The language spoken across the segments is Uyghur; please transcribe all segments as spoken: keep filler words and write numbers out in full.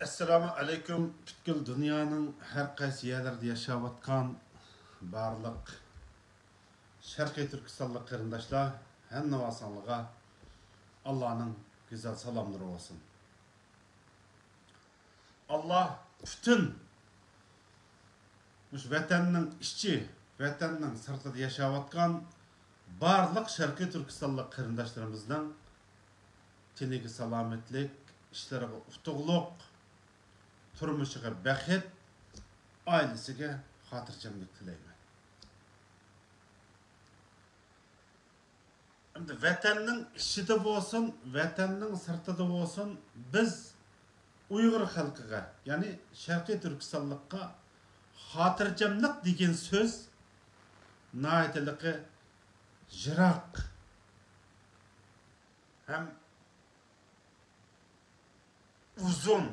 ئەسسالامۇ ئەلەيكۇم، پۈتكۈل دۇنيانىڭ ھەر قايسى يەرلىرىدە ياشاۋاتقان بارلىق شەرقىي تۈركىستانلىق قېرىنداشلار، ھەممىڭلارغا ئاللانىڭ گۈزەل سالاملىرى بولسۇن. ئاللا پۈتۈن مۇشۇ ۋەتەننىڭ ئىچى، ۋەتەننىڭ سىرتىدا ياشاۋاتقان بارلىق شەرقىي تۈركىستانلىق قېرىنداشلىرىمىزنىڭ تېنىگە سالامەتلىك، ئىشلىرىغا ئۇتۇقلۇق، تۇرمۇشىغا بەخت، ئائىلىسىگە خاتىرجەملىك تىلەيمەن. ئەمدى ۋەتەننىڭ ئىچىدە بولسۇن، ۋەتەننىڭ سىرتىدا بولسۇن، بىز ئۇيغۇر خەلقىگە، يەنى شەرقىي تۈركىستانلىققا خاتىرجەملىك دېگەن سۆز ناھايىتىلىكى يىراق ھەم ئۇزۇن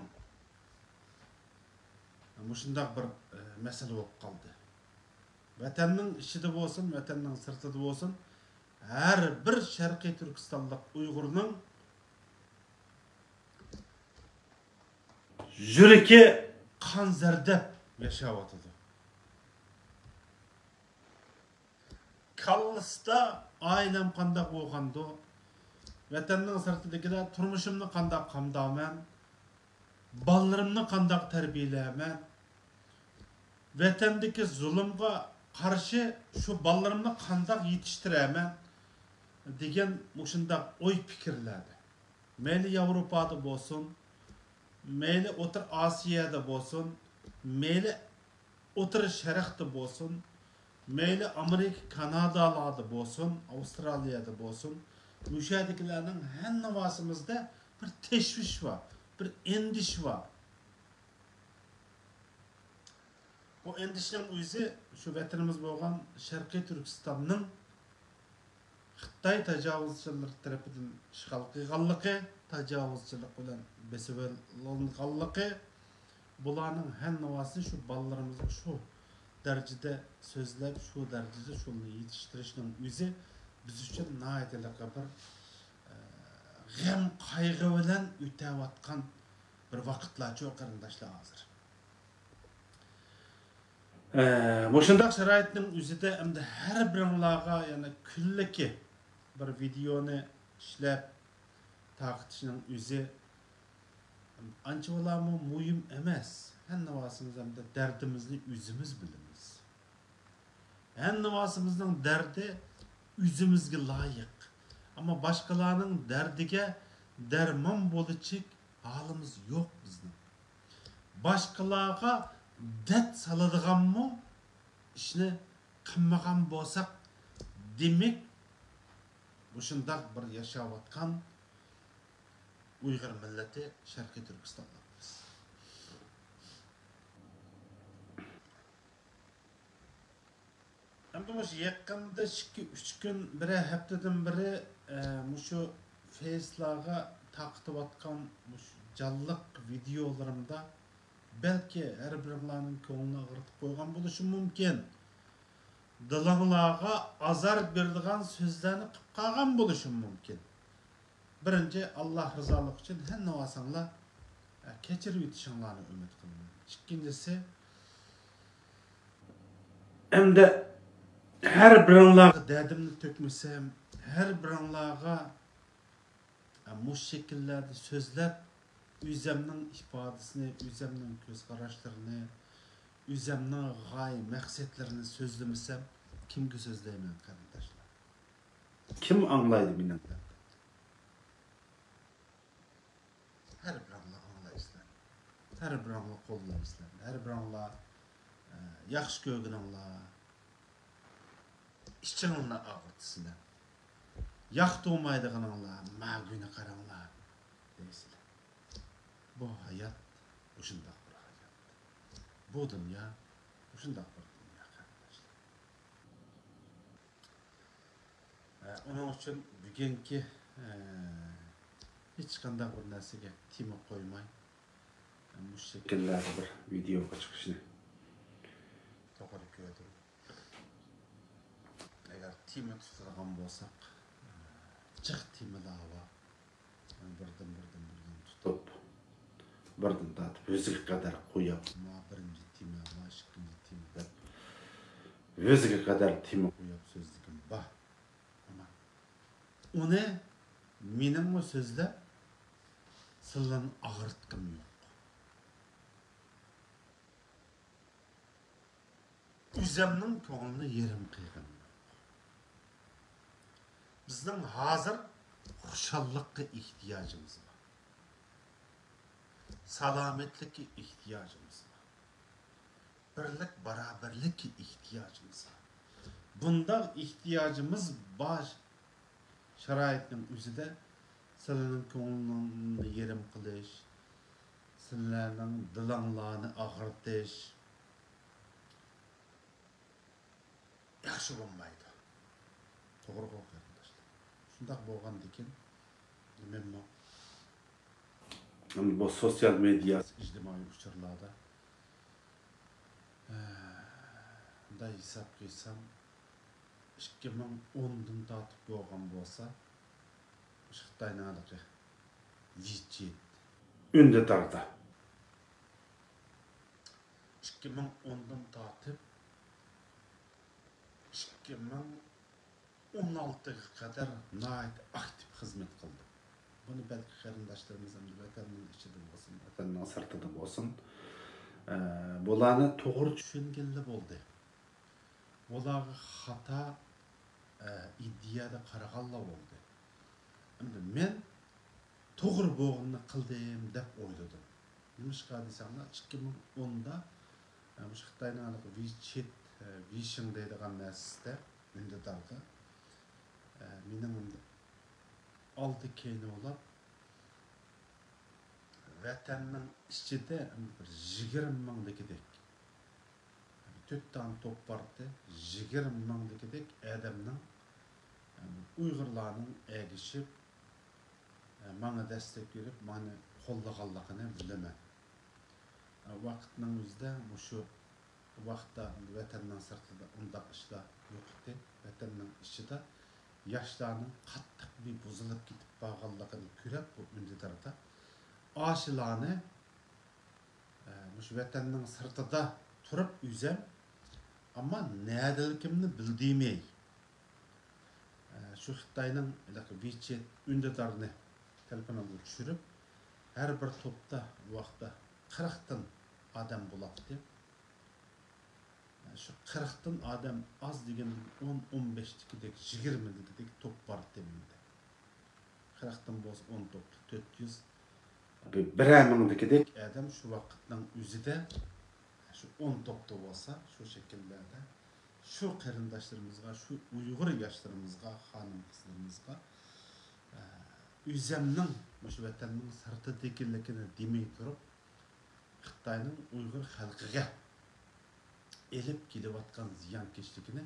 مۇشۇنداق بىر، ئە، مەسىلە بولۇپ قالدى. ۋەتەننىڭ ئىچىدە بولسۇن، ۋەتەننىڭ سىرتىدا بولسۇن، ھەر بىر شەرقىي تۈركىستانلىق ئۇيغۇرنىڭ يۈرىكى قان زەردەپ ياشاۋاتىدۇ. كاللىسىدا ئائىلەم قانداق بولغاندۇ؟ ۋەتەننىڭ سىرتىدىكىلەر تۇرمۇشۇمنى قانداق قامدايمەن؟ بالىلىرىمنى قانداق تەربىيەلەيمەن؟ ۋەتەندىكى زۇلۇمغا قارشى شۇ بالىلىرىمنى قانداق يېتىشتۈرەمەن؟ دېگەن مۇشۇنداق ئوي پىكىرلەردە. مەيلى ياۋروپادا بولسۇن، مەيلى ئوتتۇرا ئاسىيادا بولسۇن، مەيلى ئوتتۇرا شەرقتە بولسۇن، مەيلى ئامېرىكا، كانادالاردا بولسۇن، ئاۋسترالىيەدە بولسۇن، مۇشۇ يەردىكىلەرنىڭ ھەممىۋاسىمىزدا بىر تەشۋىش بار، بىر ئەندىشە بار. بۇ ئەندىشىنىڭ ئۆزى شۇ ۋەتىنىمىز بولغان شەرقىي تۈركىستاننىڭ خىتاي تاجاۋۇزچىلىرى تەرىپىدىن ئىشغال قىلغانلىقى، تاجاۋۇزچىلىق بىلەن بېسىۋېلىنغانلىقى، بۇلارنىڭ ھەممىۋاسى شۇ بالىلىرىمىزغا شۇ دەرىجىدە سۆزلەپ، شۇ دەرىجىدە شۇنى يېتىشتۈرۈشنىڭ ئۆزى بىز ئۈچۈن ناھايىتى بىر، ئە، غەم، قايغۇ بىلەن ئۆتەۋاتقان بىر ۋاقىتلارچۇ قېرىنداشلار ھازىر. ئە، مۇشۇنداق شارائىتنىڭ ئۆزىدە ئەمدى ھەر بىرىڭلارغا يەنە كۈنلۈكى بىر ۋىدېئونى ئىشلەپ تارقىتىشنىڭ ئۆزى ئانچە بولامۇ مۇھىم ئەمەس. ھەممىۋاسىمىز ئەمدى دەردىمىزنى ئۆزىمىز بىلىمىز. ھەممىۋاسىمىزنىڭ دەردى ئۆزىمىزگە لايىق. ئەمما باشقىلارنىڭ دەردىگە دەرمان بولىچىك ھالىمىز يوق بىزنىڭ. باشقىلارغا دەرد سالىدىغانمۇ ئىشنى قىلمىغان بولساق، دېمەك، مۇشۇنداق بىر ياشاۋاتقان ئۇيغۇر مىللىتى شەرقىي تۈركىستانلىق بىز. ئەمدى مۇشۇ يېقىندا ئىككى، ئۈچ كۈن، بىرەر ھەپتىدىن بېرى، ئە، مۇشۇ فېيسلارغا تارقىتىۋاتقان مۇشۇ جانلىق ۋىدېئولىرىمدا بەلكى ھەر بىرىڭلارنىڭ كۆڭلىنى ئاغرىتىپ قويغان بولۇشۇم مۇمكىن. دىلىڭلارغا ئازار بېرىدىغان سۆزلەرنى قىلىپ قالغان بولۇشۇم مۇمكىن. بىرىنچى، ئاللا رىزالىقى ئۈچۈن ھەممىۋاسىڭلار، ئە، كەچۈرۈۋېتىشىڭلارنى ئۈمىد قىلىمەن. ئىككىنچىسى، ئەمدى ھەر بىرىڭلارغا دەردىمنى تۆكمىسەم، ھەر بىرىڭلارغا، ئە، مۇشۇ شەكىللەردە سۆزلەپ، ئۆزەمنىڭ ئىپادىسىنى، ئۆزەمنىڭ كۆز قاراشلىرىنى، ئۆزەمنىڭ غايە مەقسەتلىرىنى سۆزلىمىسەم، كىمگە سۆزلەيمەن، قېرىنداشلار؟ كىم ئاڭلايدۇ مېنىڭ دەردىمنى؟ ھەر بىرىڭلار ئاڭلايسىلەر. ھەر بىرىڭلار قوللايسىلەر. ھەر بىرىڭلار، ئە، ياخشى كۆرگىنىڭلار، ئىچىڭلارنى ئاغرىتىسىلەر. ياقتۇرمايدىغىنىڭلار، ماگۈنى قاراڭلار دەيسىلەر. بۇ ھايات مۇشۇنداق بىر ھايات. بۇ دۇنيا مۇشۇنداق بىر دۇنيا، قېرىنداشلار. ئۇنىڭ ئۈچۈن بۈگۈنكى ئە، ھېچقانداق بىر نەرسىگە تېما قويماي، مۇشۇ شەكىللەردە بىر ۋىدېئوغا چىقىشنى توغرا كۆردۈم. ئەگەر تېما تۇتىدىغان بولساق، جىق تېمىلار بار. بىردىن، بىردىن، بىردىن تۇتۇپ، بىردىن تارتىپ يۈزگە قەدەر قويۇپ، ما بىرىنچى تېما، ما ئىككىنچى تېما دەپ، يۈزگە قەدەر تېما قويۇپ سۆزلىگۈم بار. ئەمما ئۇنى مېنىڭمۇ سۆزلەپ، سىلەرنى ئاغرىتقۇم يوق. ئۆزۈمنىڭ كۆڭلىنى يېرىم قىلغىنىم يوق. بىزنىڭ ھازىر خۇشاللىققا ئېھتىياجىمىز بار. سالامەتلىككە ئېھتىياجىمىز بار. بىرلىك، باراۋەرلىككە ئېھتىياجىمىز بار. بۇنداق ئېھتىياجىمىز بار شارائىتنىڭ ئۆزىدە سىلەرنىڭ كۆڭلىنى يېرىم قىلىش، سىلەرنىڭ دىلىڭلارنى ئاغرىتىش ياخشى بولمايدۇ. توغرىغۇ، قېرىنداشلار؟ شۇنداق بولغاندىكىن، مەنمۇ بۇ سوتسىيال مېدىيا، ئىجتىمائىي ئۇچۇرلاردا، ئە، مۇنداق ھېساب قىلسام، ئىككى مىڭ ئوندىن تارتىپ بولغان بولسا، مۇشۇ خىتاينىڭ ھېلىقى ۋىچىت، ئۈندىداردا ئىككى مىڭ ئوندىن تارتىپ ئىككى مىڭ ئون ئالتىغا قەدەر ناھايىتى ئاكتىپ خىزمەت قىلدىم. بۇنى بەلكى قېرىنداشلىرىمىز ئەمدى ۋەتەننىڭ ئىچىدە بولسۇن، ۋەتەننىڭ سىرتىدا بولسۇن، ئە، بۇلارنى توغرا چۈشەنگەنلا بولدى. بۇلارغا خاتا، ئە، ئىدىيەدە قارىغانلا بولدى. ئەمدى مەن توغرا بولغىنىنى قىلدىم دەپ ئويلىدىم. نېمىشقا دېسەڭلار، ئىككى مىڭ ئوندا، ئە، مۇشۇ خىتاينىڭ ھېلىقى ۋىچىت، ئە، ۋىشىڭ دەيدىغان نەرسىسىدە، ئۈندىداردا، ئە، مېنىڭ ئالدى كەينى بولاپ، ۋەتەننىڭ ئىچىدە بىر يىگىرمە مىڭدىكىدەك، تۆت دانە توپ بارتى، يىگىرمە مىڭدىكىدەك ئادەمنىڭ، ئۇيغۇرلارنىڭ ئەگىشىپ، ماڭا دەستەك بېرىپ، ماڭا قوللىغانلىقىنى بىلىمەن. ۋاقىتنىڭ ئۆزىدە مۇشۇ ۋاقىتتا ۋەتەننىڭ سىرتىدا ئۇنداق ئىشلار يوق ئىدى. ۋەتەننىڭ ئىچىدە ياشلارنىڭ قاتتىق بىر بۇزۇلۇپ كېتىپ بارغانلىقىنى كۆرۈپ، بۇ ئۈندىداردا ئاشۇلارنى، ئە، مۇشۇ ۋەتەننىڭ سىرتىدا تۇرۇپ ئۆزەم، ئەمما نەدىلىكىمنى بىلدۈرمەي، ئە، شۇ خىتاينىڭ ھېلىقى ۋىچىت ئۈندىدارنى تېلېفونۇمغا چۈشۈرۈپ، ھەر بىر توپتا ئۇ ۋاقىتتا قىرىقتىن ئادەم بولاتتى. شۇ قىرىقتىن ئادەم ئاز دېگەندىن ئون، ئون بەشتىكىدەك، يىگىرمىدىكىدەك توپ بارتى مەندە. قىرىقتىن بولسا ئون توپتا تۆت يۈز، بىرەر مىڭدىكىدەك ئادەم شۇ ۋاقىتنىڭ ئۆزىدە شۇ ئون توپتا بولسا، شۇ شەكىللەردە شۇ قېرىنداشلىرىمىزغا، شۇ ئۇيغۇر ياشلىرىمىزغا، خانىم-قىزلىرىمىزغا، ئە، ئۆزەمنىڭ مۇشۇ ۋەتەننىڭ سىرتىدىكىلىكىنى دېمەي تۇرۇپ، خىتاينىڭ ئۇيغۇر خەلقىگە ئېلىپ كېلىۋاتقان زىيانكەشلىكىنى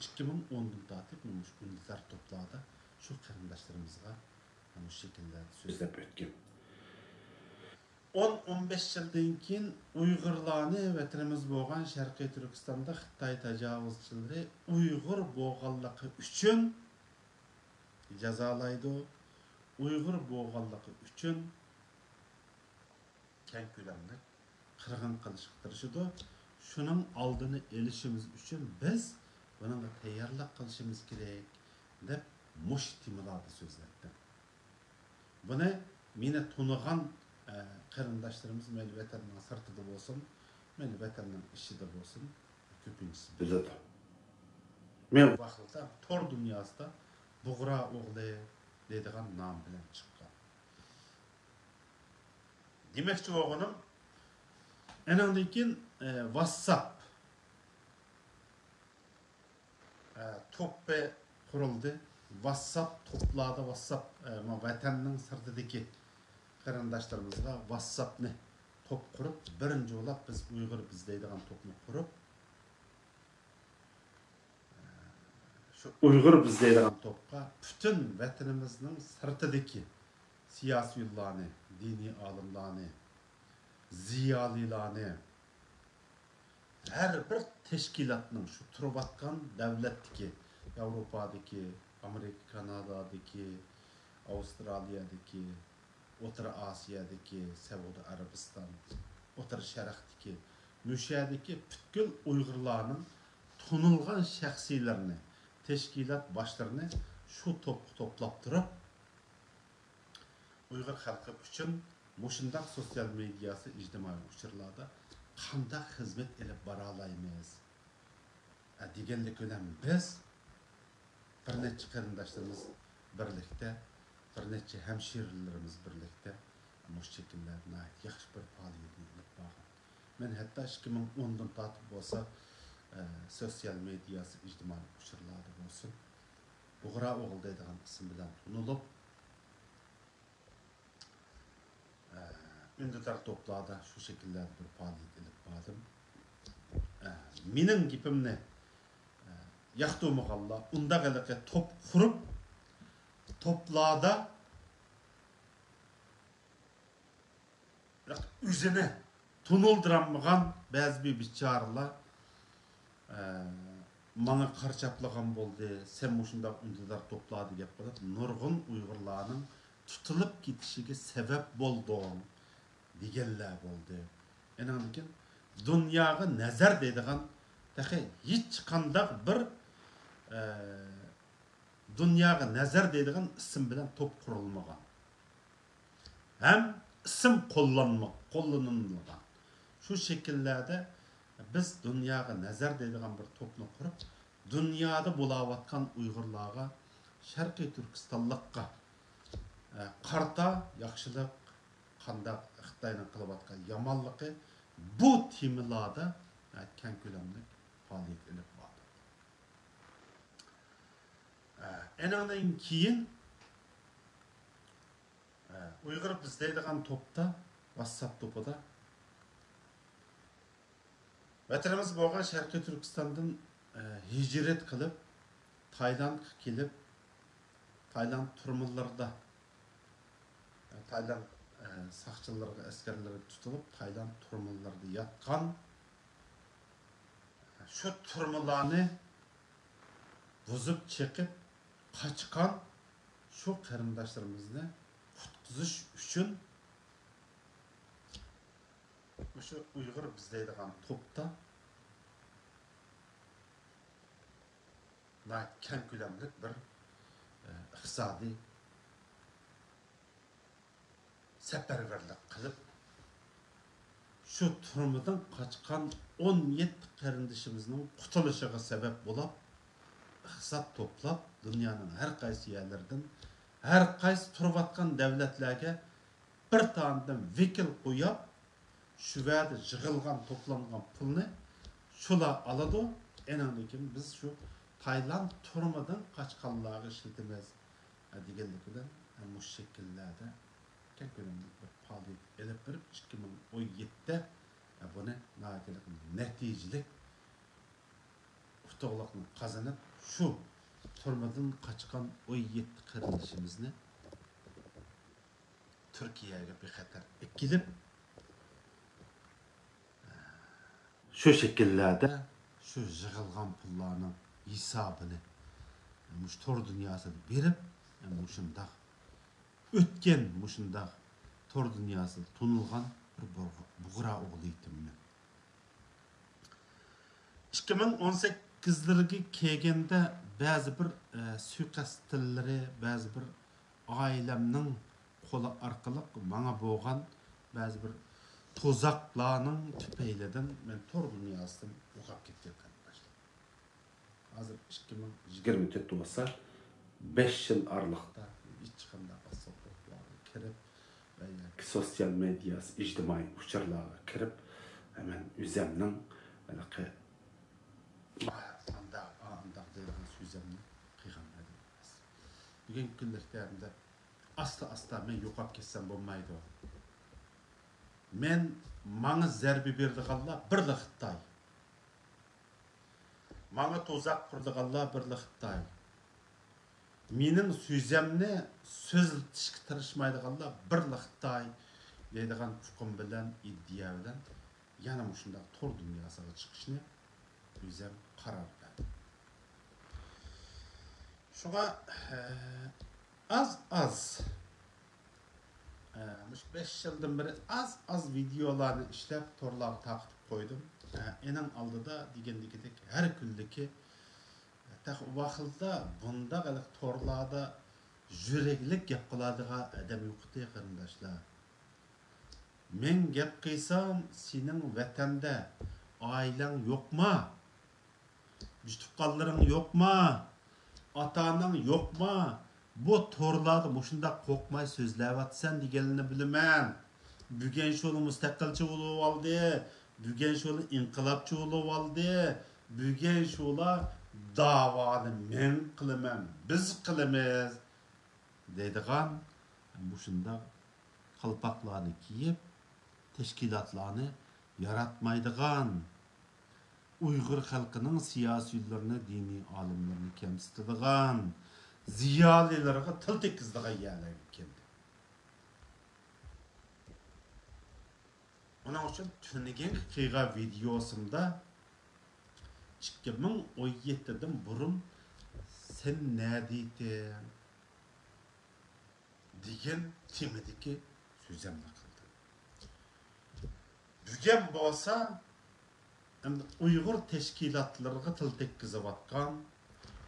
ئىككى مىڭ ئوندىن تارتىپ مۇشۇ ئۈندىدار توپلاردا شۇ قېرىنداشلىرىمىزغا مۇشۇ شەكىللەردە سۆزلەپ ئۆتكەن. ئون، ئون بەش يىلدىن كېيىن ئۇيغۇرلارنى ۋەتىنىمىز بولغان شەرقىي تۈركىستاندا خىتاي تاجاۋۇزچىلىرى ئۇيغۇر بولغانلىقى ئۈچۈن جازالايدۇ. ئۇيغۇر بولغانلىقى ئۈچۈن كەڭ كۆلەملىك قىرغىن قىلىشقا تىرىشىدۇ. شۇنىڭ ئالدىنى ئېلىشىمىز ئۈچۈن بىز بۇنىڭغا تەييارلىق قىلىشىمىز كېرەك، دەپ مۇشۇ تېمىلاردا سۆزلەتتىم. بۇنى مېنى تونۇغان، ئە، قېرىنداشلىرىمىز مەيلى ۋەتەننىڭ سىرتىدا بولسۇن، مەيلى ۋەتەننىڭ ئىچىدە بولسۇن، كۆپىنچىسى بىلىدۇ. مەن ۋاقىتتا تور دۇنياسىدا بۇغرا ئوغلى دەيدىغان نام بىلەن چىققان. دېمەكچى بولغىنىم، ئېنىڭدىن كېيىن، ئە، ۋاتساپ، ئە، توپى قۇرۇلدى. ۋاتساپ توپلاردا، ۋاتساپ، ئە، ما ۋەتەننىڭ سىرتىدىكى قېرىنداشلىرىمىزغا ۋاتساپنى توپ قۇرۇپ، بىرىنچى بولاپ بىز ئۇيغۇر بىز دەيدىغان توپنى قۇرۇپ، ئە، شۇ ئۇيغۇر بىز دەيدىغان توپقا پۈتۈن ۋەتىنىمىزنىڭ سىرتىدىكى سىياسىيونلارنى، دىنىي ئالىملارنى، زىيالىيلارنى، ھەر بىر تەشكىلاتنىڭ، شۇ تۇرۇۋاتقان دەۋلەتتىكى، ياۋروپادىكى، ئامېرىكا، كانادادىكى، ئاۋسترالىيەدىكى، ئوتتۇرا ئاسىيادىكى، سەئۇدى ئەرەبىستان، ئوتتۇرا شەرقتىكى، مۇشۇ يەردىكى پۈتكۈل ئۇيغۇرلارنىڭ تونۇلغان شەخسلىرىنى، تەشكىلات باشلىرىنى شۇ توپقا توپلاپ تۇرۇپ، ئۇيغۇر خەلقى ئۈچۈن مۇشۇنداق سوتسىيال مېدىياسى، ئىجتىمائىي ئۇچۇرلاردا قانداق خىزمەت ئېلىپ بارالايمىز؟ ئە، دېگەنلىك بىلەن بىز بىر نەچچە قېرىنداشلىرىمىز بىرلىكتە، بىر نەچچە ھەمشىرىلىرىمىز بىرلىكتە مۇشۇ شەكىللەردە ناھايىتى ياخشى بىر پائالىيەتنى ئېلىپ بارغان. مەن ھەتتا ئىككى مىڭ ئوندىن تارتىپ بولسا، ئە، سوتسىيال مېدىياسى، ئىجتىمائىي ئۇچۇرلاردا بولسۇن، بۇغرا ئوغلى دەيدىغان ئىسىم بىلەن تونۇلۇپ، ئە، ئۈندىدار توپلاردا شۇ شەكىللەردە بىر پائالىيەت ئېلىپ باردىم. ئە، مېنىڭ گېپىمنى، ئە، ياقتۇرمىغانلار ئۇنداق ھېلىقى توپ قۇرۇپ، توپلاردا ئۆزىنى تونۇلدۇرالمىغان بەزى بىر بىچارىلار، ئە، ماڭا قارا چاپلىغان بولدى، سەن مۇشۇنداق ئۈندىدار توپلاردا گەپ قىلىپ، نۇرغۇن ئۇيغۇرلارنىڭ تۇتۇلۇپ كېتىشىگە سەۋەب بولدۇڭ، دېگەنلەر بولدى. ئېنىڭدىن كېيىن دۇنياغا نەزەر دەيدىغان تېخى ھېچقانداق بىر، ئە، دۇنياغا نەزەر دەيدىغان ئىسىم بىلەن توپ قۇرۇلمىغان. ھەم ئىسىم قوللانما-، قوللىنىلمىغان. شۇ شەكىللەردە بىز دۇنياغا نەزەر دەيدىغان بىر توپنى قۇرۇپ، دۇنيادا بولاۋاتقان ئۇيغۇرلارغا، شەرقىي تۈركىستانلىققا، ئە، قارىتا ياخشىلىق، قانداق خىتاينىڭ قىلىۋاتقان يامانلىقى، بۇ تېمىلاردا، ئە، كەڭ كۆلەملىك پائالىيەت ئېلىپ باردۇق. ئە، ئېنىڭدىن كېيىن، ئە، ئۇيغۇر بىز دەيدىغان توپتا، ۋاتساپ توپىدا ۋەتىنىمىز بولغان شەرقىي تۈركىستاندىن، ئە، ھىجرەت قىلىپ، تايلاندقا كېلىپ، تايلاند تۈرمىلىرىدا، ئە، تايلاند، ئە، ساقچىلىرىغا، ئەسكەرلىرىگە تۇتۇلۇپ، تايلاند تۈرمىلىرىدە ياتقان، شۇ تۈرمىلارنى بۇزۇپ چېقىپ قاچقان شۇ قېرىنداشلىرىمىزنى قۇتقۇزۇش ئۈچۈن مۇشۇ ئۇيغۇر بىز دەيدىغان توپتا ناھايىتى كەڭ كۆلەملىك بىر، ئە، ئىقتىسادىي سەپەرۋەرلىك قىلىپ، شۇ تۈرمىدىن قاچقان ئون يەتتە قېرىندىشىمىزنىڭ قۇتۇلۇشىغا سەۋەب بولاپ، ئىقتىساد توپلاپ، دۇنيانىڭ ھەر قايسى يەرلىرىدىن، ھەر قايسى تۇرۇۋاتقان دەۋلەتلەرگە بىر تانىدىن ۋەكىل قويۇپ، شۇ يەردە يىغىلغان، توپلانغان پۇلنى شۇلار ئالىدۇ. ئېنىڭدىن كېيىن بىز شۇ تايلاند تۈرمىدىن قاچقانلارغا ئىشلىتىمىز، دېگەنلىك بىلەن، مۇشۇ شەكىللەردە كەڭ كۆلەملىك بىر پائالىيەت ئېلىپ بېرىپ، ئىككى مىڭ ئون يەتتىدە بۇنى ناھايىتى نەتىجىلىك ئۇتۇقلۇقنى قازىنىپ، شۇ تۈرمىدىن قاچقان ئون يەتتە قېرىندىشىمىزنى تۈركىيەگە بىخەتەر ئەكېلىپ، شۇ شەكىللەردە شۇ يىغىلغان پۇللارنىڭ ھېسابىنى مۇشۇ تور دۇنياسىدا بېرىپ، مۇشۇنداق ئۆتكەن، مۇشۇنداق تور دۇنياسىدا تونۇلغان بىر بۇغرا ئوغلى ئىدىم مەن. ئىككى مىڭ ئون سەككىزلىرىگە كەلگەندە بەزى بىر، ئە، سۇيىقەست تىللىرى، بەزى بىر ئائىلەمنىڭ قولى ئارقىلىق ماڭا بولغان بەزى بىر تۇزاقلارنىڭ تۈپەيلىدىن مەن تور دۇنياسىدىن يوقاپ كەتكەن قېرىنداشلار. ھازىر ئىككى مىڭ يىگىرمە تۆت بولسا، بەش يىل ئارىلىقتا ھېچقانداق ئاساسلىقلارغا كىرىپ ۋە ياكى سوتسىيال مېدىياسى، ئىجتىمائىي ئۇچۇرلارغا كىرىپ، مەن ئۆزەمنىڭ ھېلىقى ئانداق، ئانداق دەيدىغان سۆزۈمنى قىلغان ئادەم ئەمەس. بۈگۈنكى كۈنلۈكتە ئەمدى ئاستا-ئاستا مەن يوقاپ كەتسەم بولمايدۇ. مەن، ماڭا زەربە بېرىدىغانلار بىرلا خىتاي. ماڭا تۇزاق قۇرىدىغانلار بىرلا خىتاي. مېنىڭ سۆزۈمنى سۆزلىتىشكە تىرىشمايدىغانلار بىرلا خىتاي دەيدىغان ئۇقۇم بىلەن، ئىدىيە بىلەن يەنە مۇشۇنداق تور دۇنياسىغا چىقىشنى ئۆزۈم قارار بەردىم. شۇڭا، ئە، ئاز-ئاز، ئە، مۇشۇ بەش يىلدىن بېرى ئاز-ئاز ۋىدېئولارنى ئىشلەپ، تورلارغا تارقىتىپ قويدۇم. ئە، ئېنىڭ ئالدىدا دېگەندىكىدەك ھەر كۈنلۈكى، تېخى ئۇ ۋاقىتتا بۇنداق ھېلىقى تورلاردا يۈرەكلىك گەپ قىلىدىغان ئادەم يوق ئىدى، قېرىنداشلار. مىڭ گەپ قىلسام، سېنىڭ ۋەتەندە ئائىلەڭ يوقما؟ يۈز تۇغقانلىرىڭ يوقما؟ ئاتا-ئاناڭ يوقما؟ بۇ تورلاردا مۇشۇنداق قورقماي سۆزلەۋاتىسەن دېگەننى بىلىمەن. بۈگۈن شۇلا مۇستەقىلچى بولۇۋالدى، بۈگۈن شۇلا ئىنقىلابچى بولۇۋالدى، بۈگۈن شۇلا داۋانى مەن قىلىمەن، بىز قىلىمىز دەيدىغان مۇشۇنداق قالپاقلارنى كىيىپ، تەشكىلاتلارنى ياراتمايدىغان، ئۇيغۇر خەلقىنىڭ سىياسىيونلىرىنى، دىنىي ئالىملىرىنى كەمسىتىدىغان، زىيالىيلىرىغا تىل تەگكۈزىدىغان يەرلەرگە كەلدى. ئۇنىڭ ئۈچۈن تۈنۈگۈن قىلغان ۋىدېئوسىمدا ئىككى مىڭ ئون يەتتىدىن بۇرۇن سەن نەدە ئىدىڭ دېگەن تېمىدىكى سۆزۈمنى قىلدىم. بۈگۈن بولسا ئەمدى ئۇيغۇر تەشكىلاتلىرىغا تىل تەگكۈزۈۋاتقان،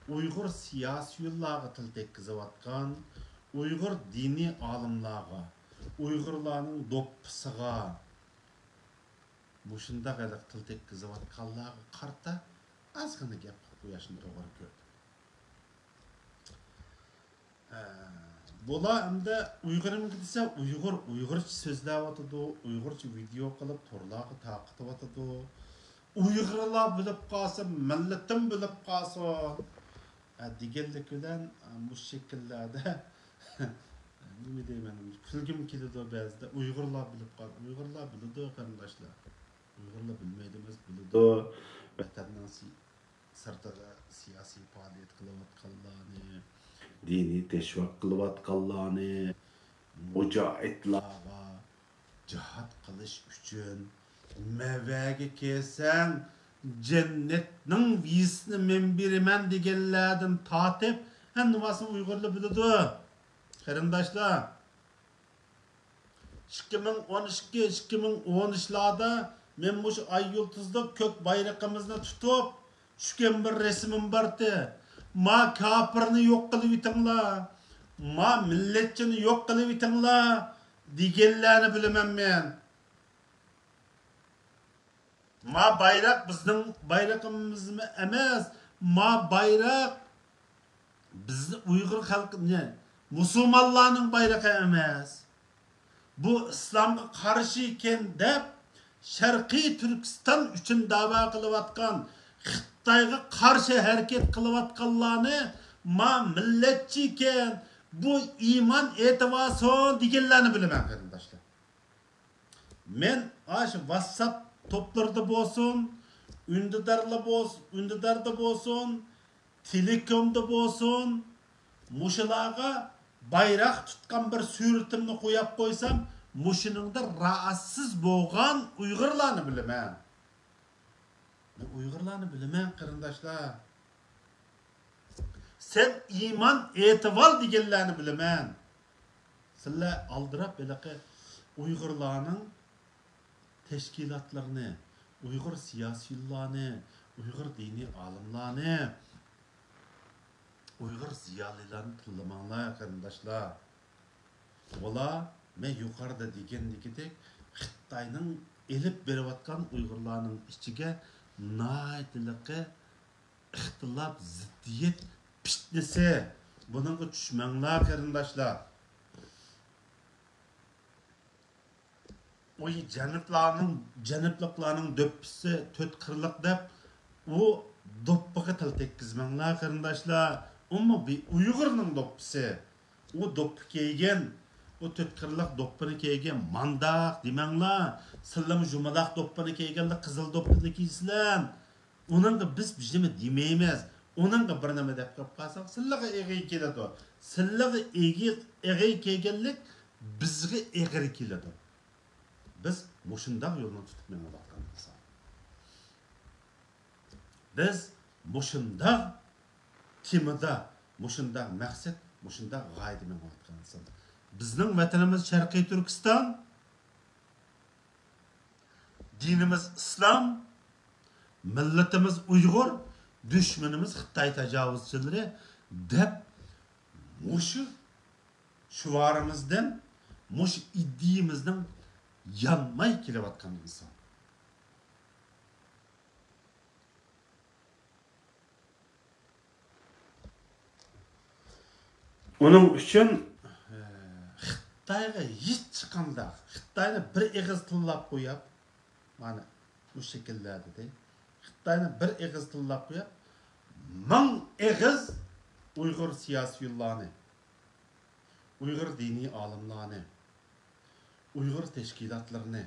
ئۇيغۇر سىياسىيونلارغا تىل تەگكۈزۈۋاتقان، ئۇيغۇر دىنىي ئالىملارغا، ئۇيغۇرلارنىڭ دوپپىسىغا مۇشۇنداق ھېلىقى تىل تەگكۈزۈۋاتقانلارغا قارىتا ئازغىنە گەپ قىلىپ قويۇشنى توغرا كۆردۈم. ھە، بۇلار ئەمدى ئۇيغۇرمىكى دېسە، ئۇيغۇر، ئۇيغۇرچە سۆزلەۋاتىدۇ، ئۇيغۇرچە ۋىدېئو قىلىپ تورلارغا تارقىتىۋاتىدۇ. ئۇيغۇرلار بىلىپ قالسۇن، مىللىتىم بىلىپ قالسۇن، ھە، دېگەنلىك بىلەن، ھە، مۇشۇ شەكىللەردە نېمە دەيمەن، كۈلگۈم كېلىدۇ بەزىدە. ئۇيغۇرلار بىلىپ قال، ئۇيغۇرلار بىلىدۇ، قېرىنداشلار. ئۇيغۇرلار بىلمەيدۇ ئەمەس، بىلىدۇ. ۋەتەننىڭ سى-، سىرتىدا سىياسىي پائالىيەت قىلىۋاتقانلارنى، دىنىي تەشۋىق قىلىۋاتقانلارنى، مۇجاھىدلارغا جىھاد قىلىش ئۈچۈن مەۋەگە كەلسەڭ، جەننەتنىڭ ۋىزىسىنى مەن بېرىمەن دېگەنلەردىن تارتىپ، ھەممىسىنى ئۇيغۇرلار بىلىدۇ. قېرىنداشلار، ئىككى مىڭ ئون ئىككى، ئىككى مىڭ ئون ئۈچلاردا مەن مۇشۇ ئاي يۇلتۇزلۇق كۆك بايرىقىمىزنى تۇتۇپ، چۈشكەن بىر رەسىمىم بارتى. ما كاپىرنى يوق قىلىۋېتىڭلار، ما مىللەتچىنى يوق قىلىۋېتىڭلار دېگەنلەرنى بىلىمەن مەن. ما بايراق بىزنىڭ بايرىقىمىزمۇ ئەمەس. ما بايراق بىز ئۇيغۇر خەلقى، مۇسۇلمانلارنىڭ بايرىقى ئەمەس. بۇ ئىسلامغا قارشى ئىكەن دەپ، شەرقىي تۈركىستان ئۈچۈن داۋا قىلىۋاتقان، خىتايغا قارشى ھەرىكەت قىلىۋاتقانلارنى، ما مىللەتچى ئىكەن، بۇ ئىمان ئېيتىۋالسۇن دېگەنلەرنى بىلىمەن، قېرىنداشلار. مەن ئاشۇ ۋاتساپ توپلىرىدا بولسۇن، ئۈندىدارلا بولسۇن، ئۈندىداردا بولسۇن، تېلېكومدا بولسۇن، مۇشۇلارغا بايراق تۇتقان بىر سۈرىتىمنى قويۇپ قويسام، مۇشۇنىڭدا راسىز بولغان ئۇيغۇرلارنى بىلىمەن. مەن ئۇيغۇرلارنى بىلىمەن، قېرىنداشلار. سەن ئىمان ئېيتىۋال دېگەنلەرنى بىلىمەن. سىلەر ئالدىراپ ھېلىقى ئۇيغۇرلارنىڭ تەشكىلاتلىرىنى، ئۇيغۇر سىياسىيونلارنى، ئۇيغۇر دىنىي ئالىملارنى، ئۇيغۇر زىيالىيلارنى تىللىماڭلار، قېرىنداشلار. ئۇلار، مەن يۇقىرىدا دېگەندىكىدەك، خىتاينىڭ ئېلىپ بېرىۋاتقان ئۇيغۇرلارنىڭ ئىچىگە ناھايىتىلىقى ئىختىلاپ، زىددىيەت، پىتنىسى. بۇنىڭغا چۈشمەڭلار، قېرىنداشلار. ئۇ جەنۇبلارنىڭ، جەنۇبلۇقلارنىڭ دوپپىسى تۆت قىرلىق دەپ، ئۇ دوپپىغا تىل تەگكۈزمەڭلار، قېرىنداشلار. ئۇمۇ بىر ئۇيغۇرنىڭ دوپپىسى. ئۇ دوپپا كىيگەن، ئۇ تۆت قىرلىق دوپپىنى كىيگەن، مانداق دېمەڭلار. سىلەرمۇ يۇمىلاق دوپپىنى كىيگەنلەر قىزىل دوپپىنى كىيسىلەر. ئۇنىڭغا بىز ھېچنېمە دېمەيمىز. ئۇنىڭغا بىر نېمە دەپ قويۇپ قالساق، سىلىغا ئېغىر كېلىدۇ. سىلىغا ئېغىر، ئېغىر كەلگەنلىك بىزگە ئېغىر كېلىدۇ. بىز مۇشۇنداق يولنى تۇتۇپ مېڭىۋاتقان ئىنسان. بىز مۇشۇنداق تېمىدا، مۇشۇنداق مەقسەت، مۇشۇنداق غايىدە مېڭىۋاتقان ئىنسان. بىزنىڭ ۋەتىنىمىز شەرقىي تۈركىستان، دىنىمىز ئىسلام، مىللىتىمىز ئۇيغۇر، دۈشمىنىمىز خىتاي تاجاۋۇزچىلىرى دەپ مۇشۇ شوئارىمىزدىن، مۇشۇ ئىدىيىمىزدىن يانماي كېلىۋاتقان ئىنسان. ئۇنىڭ ئۈچۈن، ئە، خىتايغا ھېچقانداق، خىتاينى بىر ئېغىز تىللاپ قويۇپ، مانا، بۇ شەكىللەردە دەي. خىتاينى بىر ئېغىز تىللاپ قويۇپ، مىڭ ئېغىز ئۇيغۇر سىياسىيونلارنى، ئۇيغۇر دىنىي ئالىملارنى، ئۇيغۇر تەشكىلاتلىرىنى،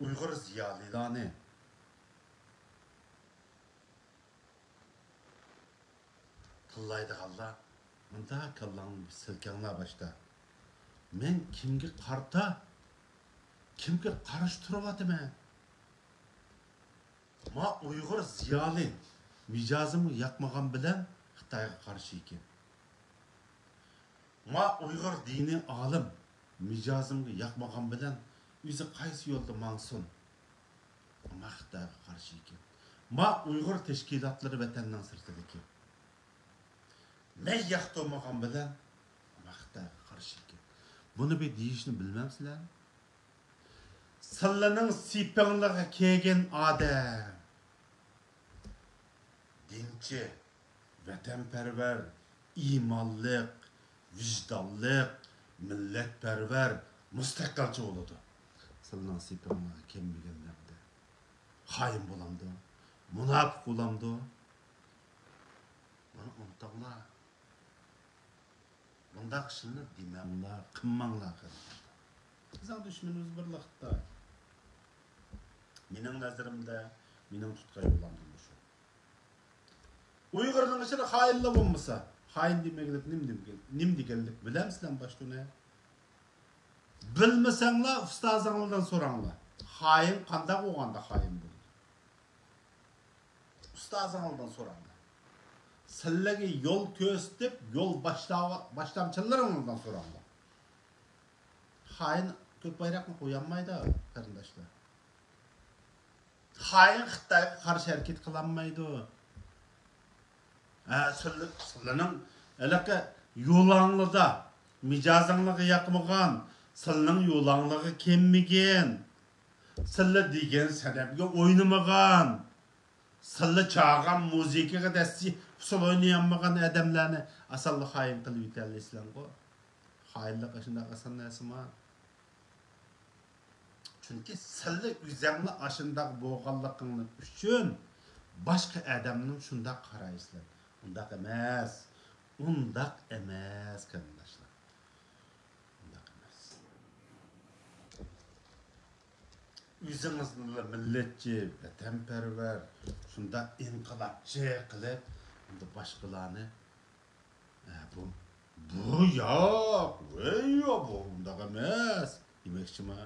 ئۇيغۇر زىيالىيلارنى تىللايدىغانلار، مۇنداق كاللاڭنى سىلكەڭلار باشتا. مەن كىمگە قارتا، كىمگە قارشى تۇرۇۋاتىمەن؟ ما ئۇيغۇر زىيالىي مىجەزىمگە ياقمىغان بىلەن خىتايغا قارشى ئىكەن. ما ئۇيغۇر دىنىي ئالىم مىجەزىمگە ياقمىغان بىلەن ئۆزى قايسى يولدا ماڭسۇن، ما خىتايغا قارشى ئىكەن. ما ئۇيغۇر تەشكىلاتلىرى ۋەتەننىڭ سىرتىدىكى، مەن ياقتۇرمىغان بىلەن ما خىتايغا قارشى ئىكەن. بۇنى بىر دېيىشنى بىلمەمسىلەر؟ سىللىنىڭ سېپىڭلىغا كىرگەن ئادەم دىنچى، ۋەتەنپەرۋەر، ئىمانلىق، ۋىجدانلىق، مىللەتپەرۋەر، مۇستەقىلچى بولىدۇ. سىلىنىڭ سېپىڭلارغا كەلمىگەنلەردە خائىن بولامدۇ؟ مۇناپىق بولامدۇ؟ بۇنى ئۇنتۇڭلار. بۇنداق ئىشلارنى دېمەڭلار، قىلماڭلار، قېرىنداشلار. بىزنىڭ دۈشمىنىمىز بىرلا خىتاي. مېنىڭ نەزىرىمدە، مېنىڭ تۇتقان يوللامدىن شۇ. ئۇيغۇرنىڭ ئىچىدە خائىنلا بولمىسا، خائىن دېمەكلىك نېمە دېگەن-، نېمە دېگەنلىك بىلەمسىلەر باشتا ئۇنى؟ بىلمىسەڭلار، ئۇستازىڭلاردىن سوراڭلار. خائىن قانداق بولغاندا خائىن بولىدۇ؟ ئۇستازىڭلاردىن سوراڭلار. سىلەرگە يول كۆرسىتىپ، يول باشلاۋا-، باشلامچىلىرىڭلاردىن سوراڭلار. خائىن كۆك بايراقنى قويالمايدۇ، قېرىنداشلار. خائىن خىتايغا قارشى ھەرىكەت قىلالمايدۇ. ھە، سىلى-، سىلىنىڭ ھېلىقى يولاڭلىدا، مىجەزىڭلارغا ياقمىغان، سىلىنىڭ يولاڭلىرىغا كەلمىگەن، سىلى دېگەن سەنەمگە ئوينىمىغان، سىلى چالغان مۇزىكىغا دەستە ئۇسسۇل ئوينىيالمىغان ئادەملەرنى ئاسانلا خائىن قىلىۋېتەلەيسىلەرغۇ. خائىنلىق ئاشۇنداق ئاسان نەرسىما؟ چۈنكى سىلى ئۆزەڭلار ئاشۇنداق بولغانلىقىڭلار ئۈچۈن باشقا ئادەمنىڭ شۇنداق قارايسىلەر. ئۇنداق ئەمەس. ئۇنداق ئەمەس، قېرىنداشلار. ئۇنداق ئەمەس. ئۆزىڭىزنىلا مىللەتچى، ۋەتەنپەرۋەر، شۇنداق ئىنقىلابچى قىلىپ، ئەمدى باشقىلارنى، ئە، بۇ، بۇ ياق، ۋەي ياق، بۇ ئۇنداق ئەمەس دېمەكچىما؟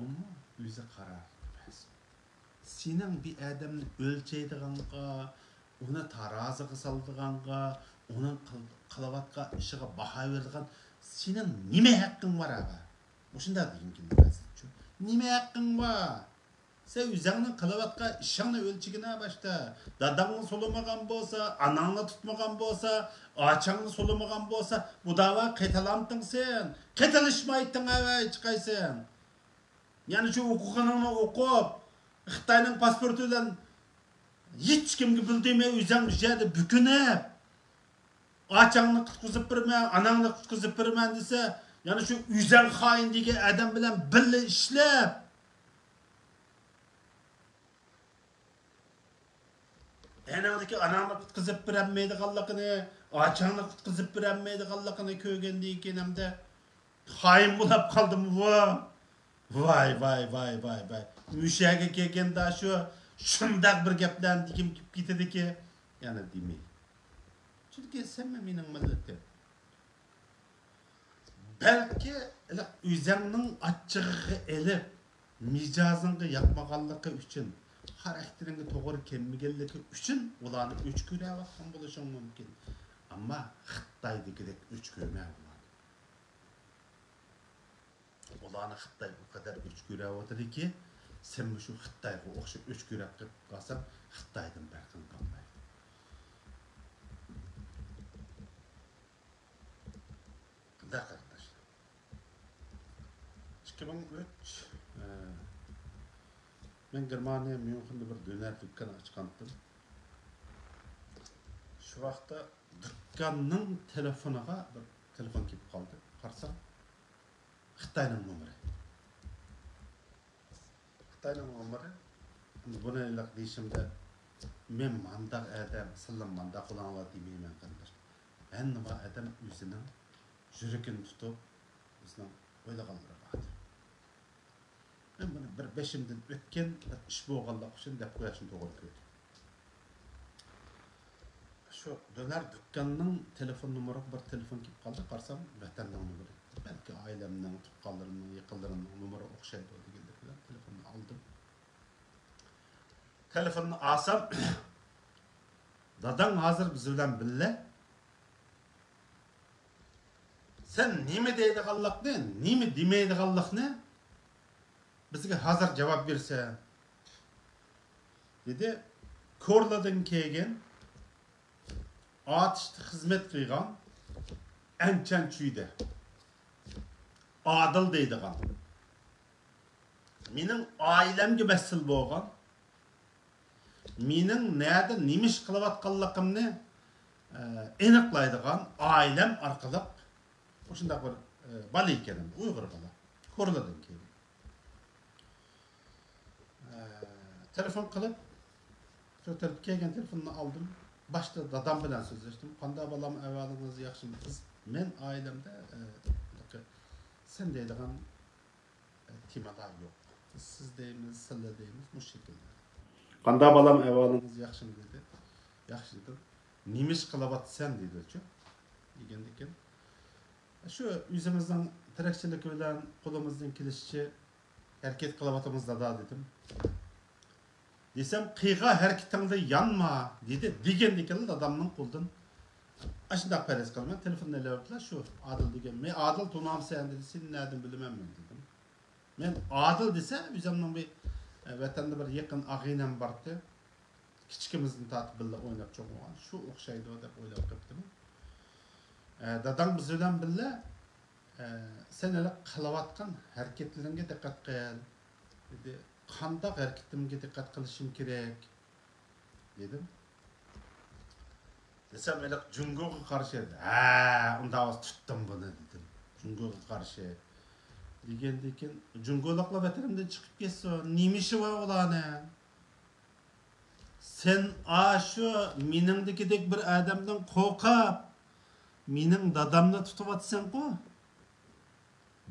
ئۇمۇ ئۆزى قارار بەرسۇن. سېنىڭ بىر ئادەمنى ئۆلچەيدىغانغا، ئۇنى تارازىغا سالىدىغانغا، ئۇنىڭ قىل-، قىلىۋاتقان ئىشىغا باھا بېرىدىغان سېنىڭ نېمە ھەققىڭ بار ئاغا؟ مۇشۇنداق دېگۈم كېلىدۇ مەن سىزگە. نېمە ھەققىڭ بار؟ سەن ئۆزۈڭنىڭ قىلىۋاتقان ئىشىڭنى ئۆلچىگىنە باشتا. داداڭنى سولىمىغان بولسا، ئاناڭنى تۇتمىغان بولسا، ئاچاڭنى سولىمىغان بولسا، بۇ داۋا قېتىلامتىڭ سەن؟ قېتىلىشمايتتىڭ ھەۋەي چىقايسەن. يەنە شۇ ئوقۇغىنىڭنى ئوقۇپ، خىتاينىڭ پاسپورتى بىلەن ھېچكىمگە بىلدۈرمەي ئۆزۈڭ بىر يەردە بۈكۈنۈپ، ئاچاڭنى قۇتقۇزۇپ بېرىمەن، ئاناڭنى قۇتقۇزۇپ بېرىمەن دېسە، يەنە شۇ ئۆزۈڭ خائىن دېگەن ئادەم بىلەن بىللە ئىشلەپ، ئەنىڭدىكى ئاناڭنى قۇتقۇزۇپ بېرەلمەيدىغانلىقىنى، ئاچاڭنى قۇتقۇزۇپ بېرەلمەيدىغانلىقىنى كۆرگەندىن كېيىن ئەمدى خائىن بولاپ قالدىمۇ بۇ؟ ۋاي، ۋاي، ۋاي، ۋاي، ۋاي. مۇشۇ يەرگە كەلگەندە شۇ، شۇنداق بىر گەپلەرنى دېگۈم كېلىپ كېتىدىكى. يەنە دېمەي. چۈنكى سەنمۇ مېنىڭ مىللىتىم. بەلكى ئۆزۈڭنىڭ ئاچچىقىغا ئېلىپ، مىجەزىڭگە ياقمىغانلىقى ئۈچۈن، خاراكتېرىڭگە توغرا كەلمىگەنلىكى ئۈچۈن ئۇلارنى ئۆچ كۆرۈۋاتقان بولۇشۇڭ مۇمكىن. ئەمما خىتايدىكىدەك ئۆچ كۆرمە ئۇلارنى. ئۇلارنى خىتاي ئۇ قەدەر ئۆچ كۆرۈۋاتىدۇكى، سەن مۇشۇ خىتايغا ئوخشاپ ئۆچ كۆرۈپ قالساڭ، خىتايدىن پەرقىڭ قالمايدۇ. قانداق قېرىنداشلار؟ ئىككى مىڭ ئۈچ، ئە، مەن گېرمانىيە ميۇنخېندا بىر دۆنەر دۇكان ئاچقانتىم. شۇ ۋاقىتتا دۇكاننىڭ تېلېفونىغا بىر تېلېفون كېلىپ قالدى. قارىسام، خىتاينىڭ نومۇرى. خىتاينىڭ نومۇرى. بۇنى ھېلىقى دېيىشىمدە، مەن مانداق ئادەم، سىلەر مانداق بولۇڭلار دېمەيمەن، قېرىنداش. ھەممە ئادەم ئۆزىنىڭ يۈرىكىنى تۇتۇپ، ئۆزىنىڭ ئويلىغانلىرى بار. مەن بۇنى بىر بېشىمدىن ئۆتكەن بىر ئىش بولغانلىقى ئۈچۈن دەپ قويۇشنى توغرا كۆردۈم. شۇ دۆنەر دۇكاننىڭ تېلېفون نومۇرىغا بىر تېلېفون كېلىپ قالدى. قارىسام، ۋەتەننىڭ نومۇرى. بەلكى ئائىلەمنىڭ، تۇغقانلىرىمنىڭ، يېقىنلىرىمنىڭ نومۇرىغا ئوخشايدۇ دېگەنلىك بىلەن تېلېفوننى ئالدىم. تېلېفوننى ئالسام، داداڭ ھازىر بىز بىلەن بىللە. سەن نېمە دەيدىغانلىقنى، نېمە دېمەيدىغانلىقنى بىزگە ھازىر جاۋاب بېرىسەن، دېدى. كورلىدىن كەلگەن، ئاتۇشتا خىزمەت قىلغان، ئەنچەن چۈيدە ئادىل دەيدىغان، مېنىڭ ئائىلەمگە مەسئۇل بولغان، مېنىڭ نەدە نېمە ئىش قىلىۋاتقانلىقىمنى، ئە، ئېنىقلايدىغان ئائىلەم ئارقىلىق مۇشۇنداق بىر، ئە، بالا ئىكەن، ئۇيغۇر بالا. كورلىدىن كەلگەن. ئە، تېلېفون قىلىپ، شۇ تېلېف-، كەلگەن تېلېفوننى ئالدىم. باشتا دادام بىلەن سۆزلەشتىم. «قانداق بالام، ئەھۋالىڭىز ياخشىمۇ؟» بىز، مەن ئائىلەمدە، ئە، سەن دەيدىغان تېمىلار يوق. سىز دەيمىز، سىلە دەيمىز، مۇشۇ شەكىلدە. «قانداق بالام، ئەھۋالىڭىز ياخشىمۇ؟» دېدى. «ياخشى» دېدىم. «نېمە ئىش قىلىۋاتىسەن؟» دېدىچۇ. دېگەندىكىن، «شۇ ئۆزىمىزنىڭ تىرىكچىلىكى بىلەن قولىمىزدىن كېلىشىچە ھەرىكەت قىلىۋاتىمىز، دادا» دېدىم. دېسەم، «قىلغان ھەرىكىتىڭدە يانما» دېدى. دېگەندىكىن دادامنىڭ قولىدىن ئاشۇنداق پەرەز قىلىمەن، تېلېفوننى ئېلىۋەتتىلا، شۇ ئادىل دېگەن. «مەن ئادىل تونۇمسەن؟» دېدى. «سېنى نەدىن بىلىمەن مەن؟» دېدىم. مەن ئادىل دېسە، ئۆزۈمنىڭ بىر، ئە، ۋەتەندە بىر يېقىن ئاغىنەم بارتى. كىچىكىمىزدىن تارتىپ بىللە ئويناپ چوڭ بولغان. شۇ ئوخشايدۇ دەپ ئويلاپ قېپتىمەن. ئە، داداڭ بىز بىلەن بىللە، ئە، سەن ھېلىقى قىلىۋاتقان ھەرىكەتلىرىڭگە دىققەت قىل، دېدى. قانداق ھەرىكىتىمگە دىققەت قىلىشىم كېرەك؟ دېدىم. دېسەم، ھېلىقى جۇڭگوغا قارشى. ھە، ئۇنداق بولسا تۇتتۇم بۇنى، دېدىم. جۇڭگوغا قارشى. دېگەندىن كېيىن، جۇڭگولۇقلار ۋەتىنىمدىن چىقىپ كەتسۇن. نېمە ئىشى بار ئۇلارنىڭ؟ سەن ئاشۇ مېنىڭدىكىدەك بىر ئادەمدىن قورقۇپ، مېنىڭ دادامنى تۇتۇۋاتىسەنغۇ؟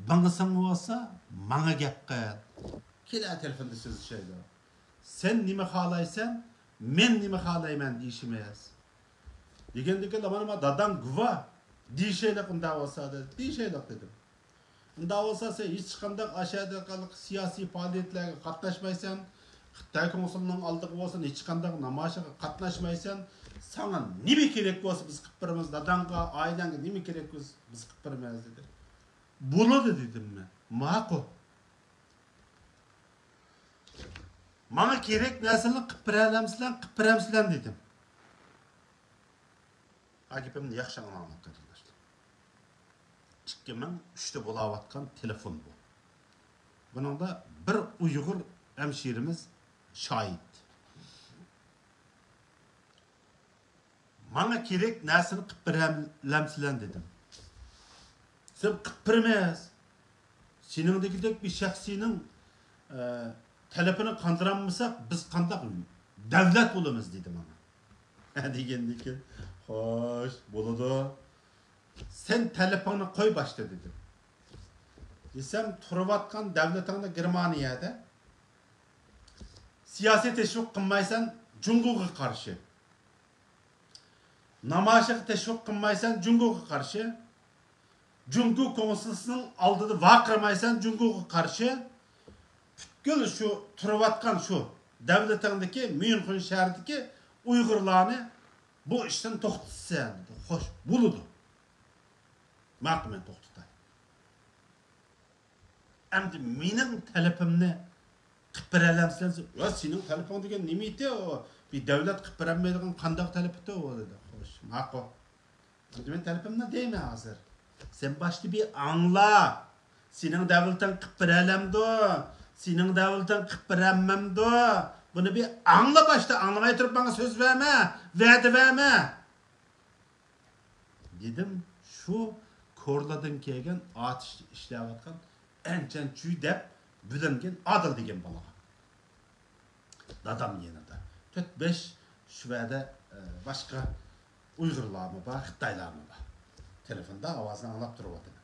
بىڭسىڭ بولسا، ماڭا گەپ قىل. كېلە تېلېفوندا سۆزلىشەيلى. سەن نېمە خالايسەن، مەن نېمە خالايمەن دېيىشىمىز. دېگەندىكىن، مانا، مانا داداڭ گۇۋاھ. دېيىشەيلىك ئۇنداق بولسا، دېدى. دېيىشەيلىك دېدىم. ئۇنداق بولسا، سەن ھېچقانداق ئاشۇ سىياسىي پائالىيەتلەرگە قاتناشمايسەن، خىتاي كونسۇلىنىڭ ئالدىغا بولسۇن، ھېچقانداق نامايىشىغا قاتناشمايسەن. ساڭا نېمە كېرەك بولسا، بىز قىلىپ بېرىمىز. داداڭغا، ئائىلەڭگە نېمە كېرەك بولسا، بىز قىلىپ بېرىمىز، دېدى. بولىدۇ، دېدىم مەن. ماقۇل. ماڭا كېرەك نەرسىلەرنى قىلىپ بېرەلەمسىلەر، قىلىپ بېرەمسىلەر، دېدىم. ھە، گېپىمنى ياخشى ئاڭلاڭلار، قېرىنداشلار. ئىككى مىڭ ئۈچتە بولاۋاتقان تېلېفون بۇ. بۇنىڭدا بىر ئۇيغۇر ھەمشىرىمىز شاھىت. ماڭا كېرەك نەرسىنى قىلىپ بېرەلەمسىلەر دېدىم. سەن قىلىپ بېرىمىز. سېنىڭدىكىدەك بىر شەخسنىڭ، ئە، تەلىپىنى قاندۇرالمىساق، بىز قانداق دۆلەت بولىمىز دېدى ماڭا. دېگەندىن كېيىن، خوش، بولىدۇ. سەن تەلىپىڭنى قوي باشتا دېدىم. دېسەم، تۇرۇۋاتقان دەۋلىتىڭدە گېرمانىيەدە سىياسىي تەشۋىق قىلمايسەن جۇڭگوغا قارشى. نامايىشىغا تەشۋىق قىلمايسەن جۇڭگوغا قارشى. جۇڭگو كونسۇلىسىنىڭ ئالدىدا ۋارقىرىمايسەن جۇڭگوغا قارشى. پۈتكۈل شۇ تۇرۇۋاتقان شۇ دەۋلىتىڭدىكى، ميۇنخېن شەھىرىدىكى ئۇيغۇرلارنى بۇ ئىشتىن توختىتىسەن، دېدى. خوش، بولىدۇ. ماقۇل، مەن توختىتاي. ئەمدى مېنىڭ تەلىپىمنى قىلىپ بېرەلەمسىلەر؟ ۋە سېنىڭ تەلىپىڭ دېگەن نېمە ئىدى ئۇ؟ بىر دەۋلەت قىلىپ بېرەلمەيدىغان قانداق تەلىپ ئىدى ئۇ؟ دېدى. خوش، ماقۇل. ئەمدى مەن تەلىپىمنى دەيمەن ھازىر. سەن باشتا بىر ئاڭلا. سېنىڭ دەۋلىتىڭ قىلىپ بېرەلەمدۇ؟ سېنىڭ دەۋلىتىڭ قىلىپ بېرەلمەمدۇ؟ بۇنى بىر ئاڭلا باشتا، ئاڭلىماي تۇرۇپ ماڭا سۆز بەرمە، ۋەدە بەرمە. دېدىم، شۇ كورلىدىن كەلگەن ئاتۇشتا ئىشلەۋاتقان ئەنچەن چۈي دەپ بىلىنگەن ئادىل دېگەن بالىغا. دادام يېنىدا. تۆت-بەش شۇ يەردە، ئە، باشقا ئۇيغۇرلارمۇ بار، خىتايلارمۇ بار. تېلېفوندا ئاۋازىنى ئاڭلاپ تۇرۇۋاتىمەن.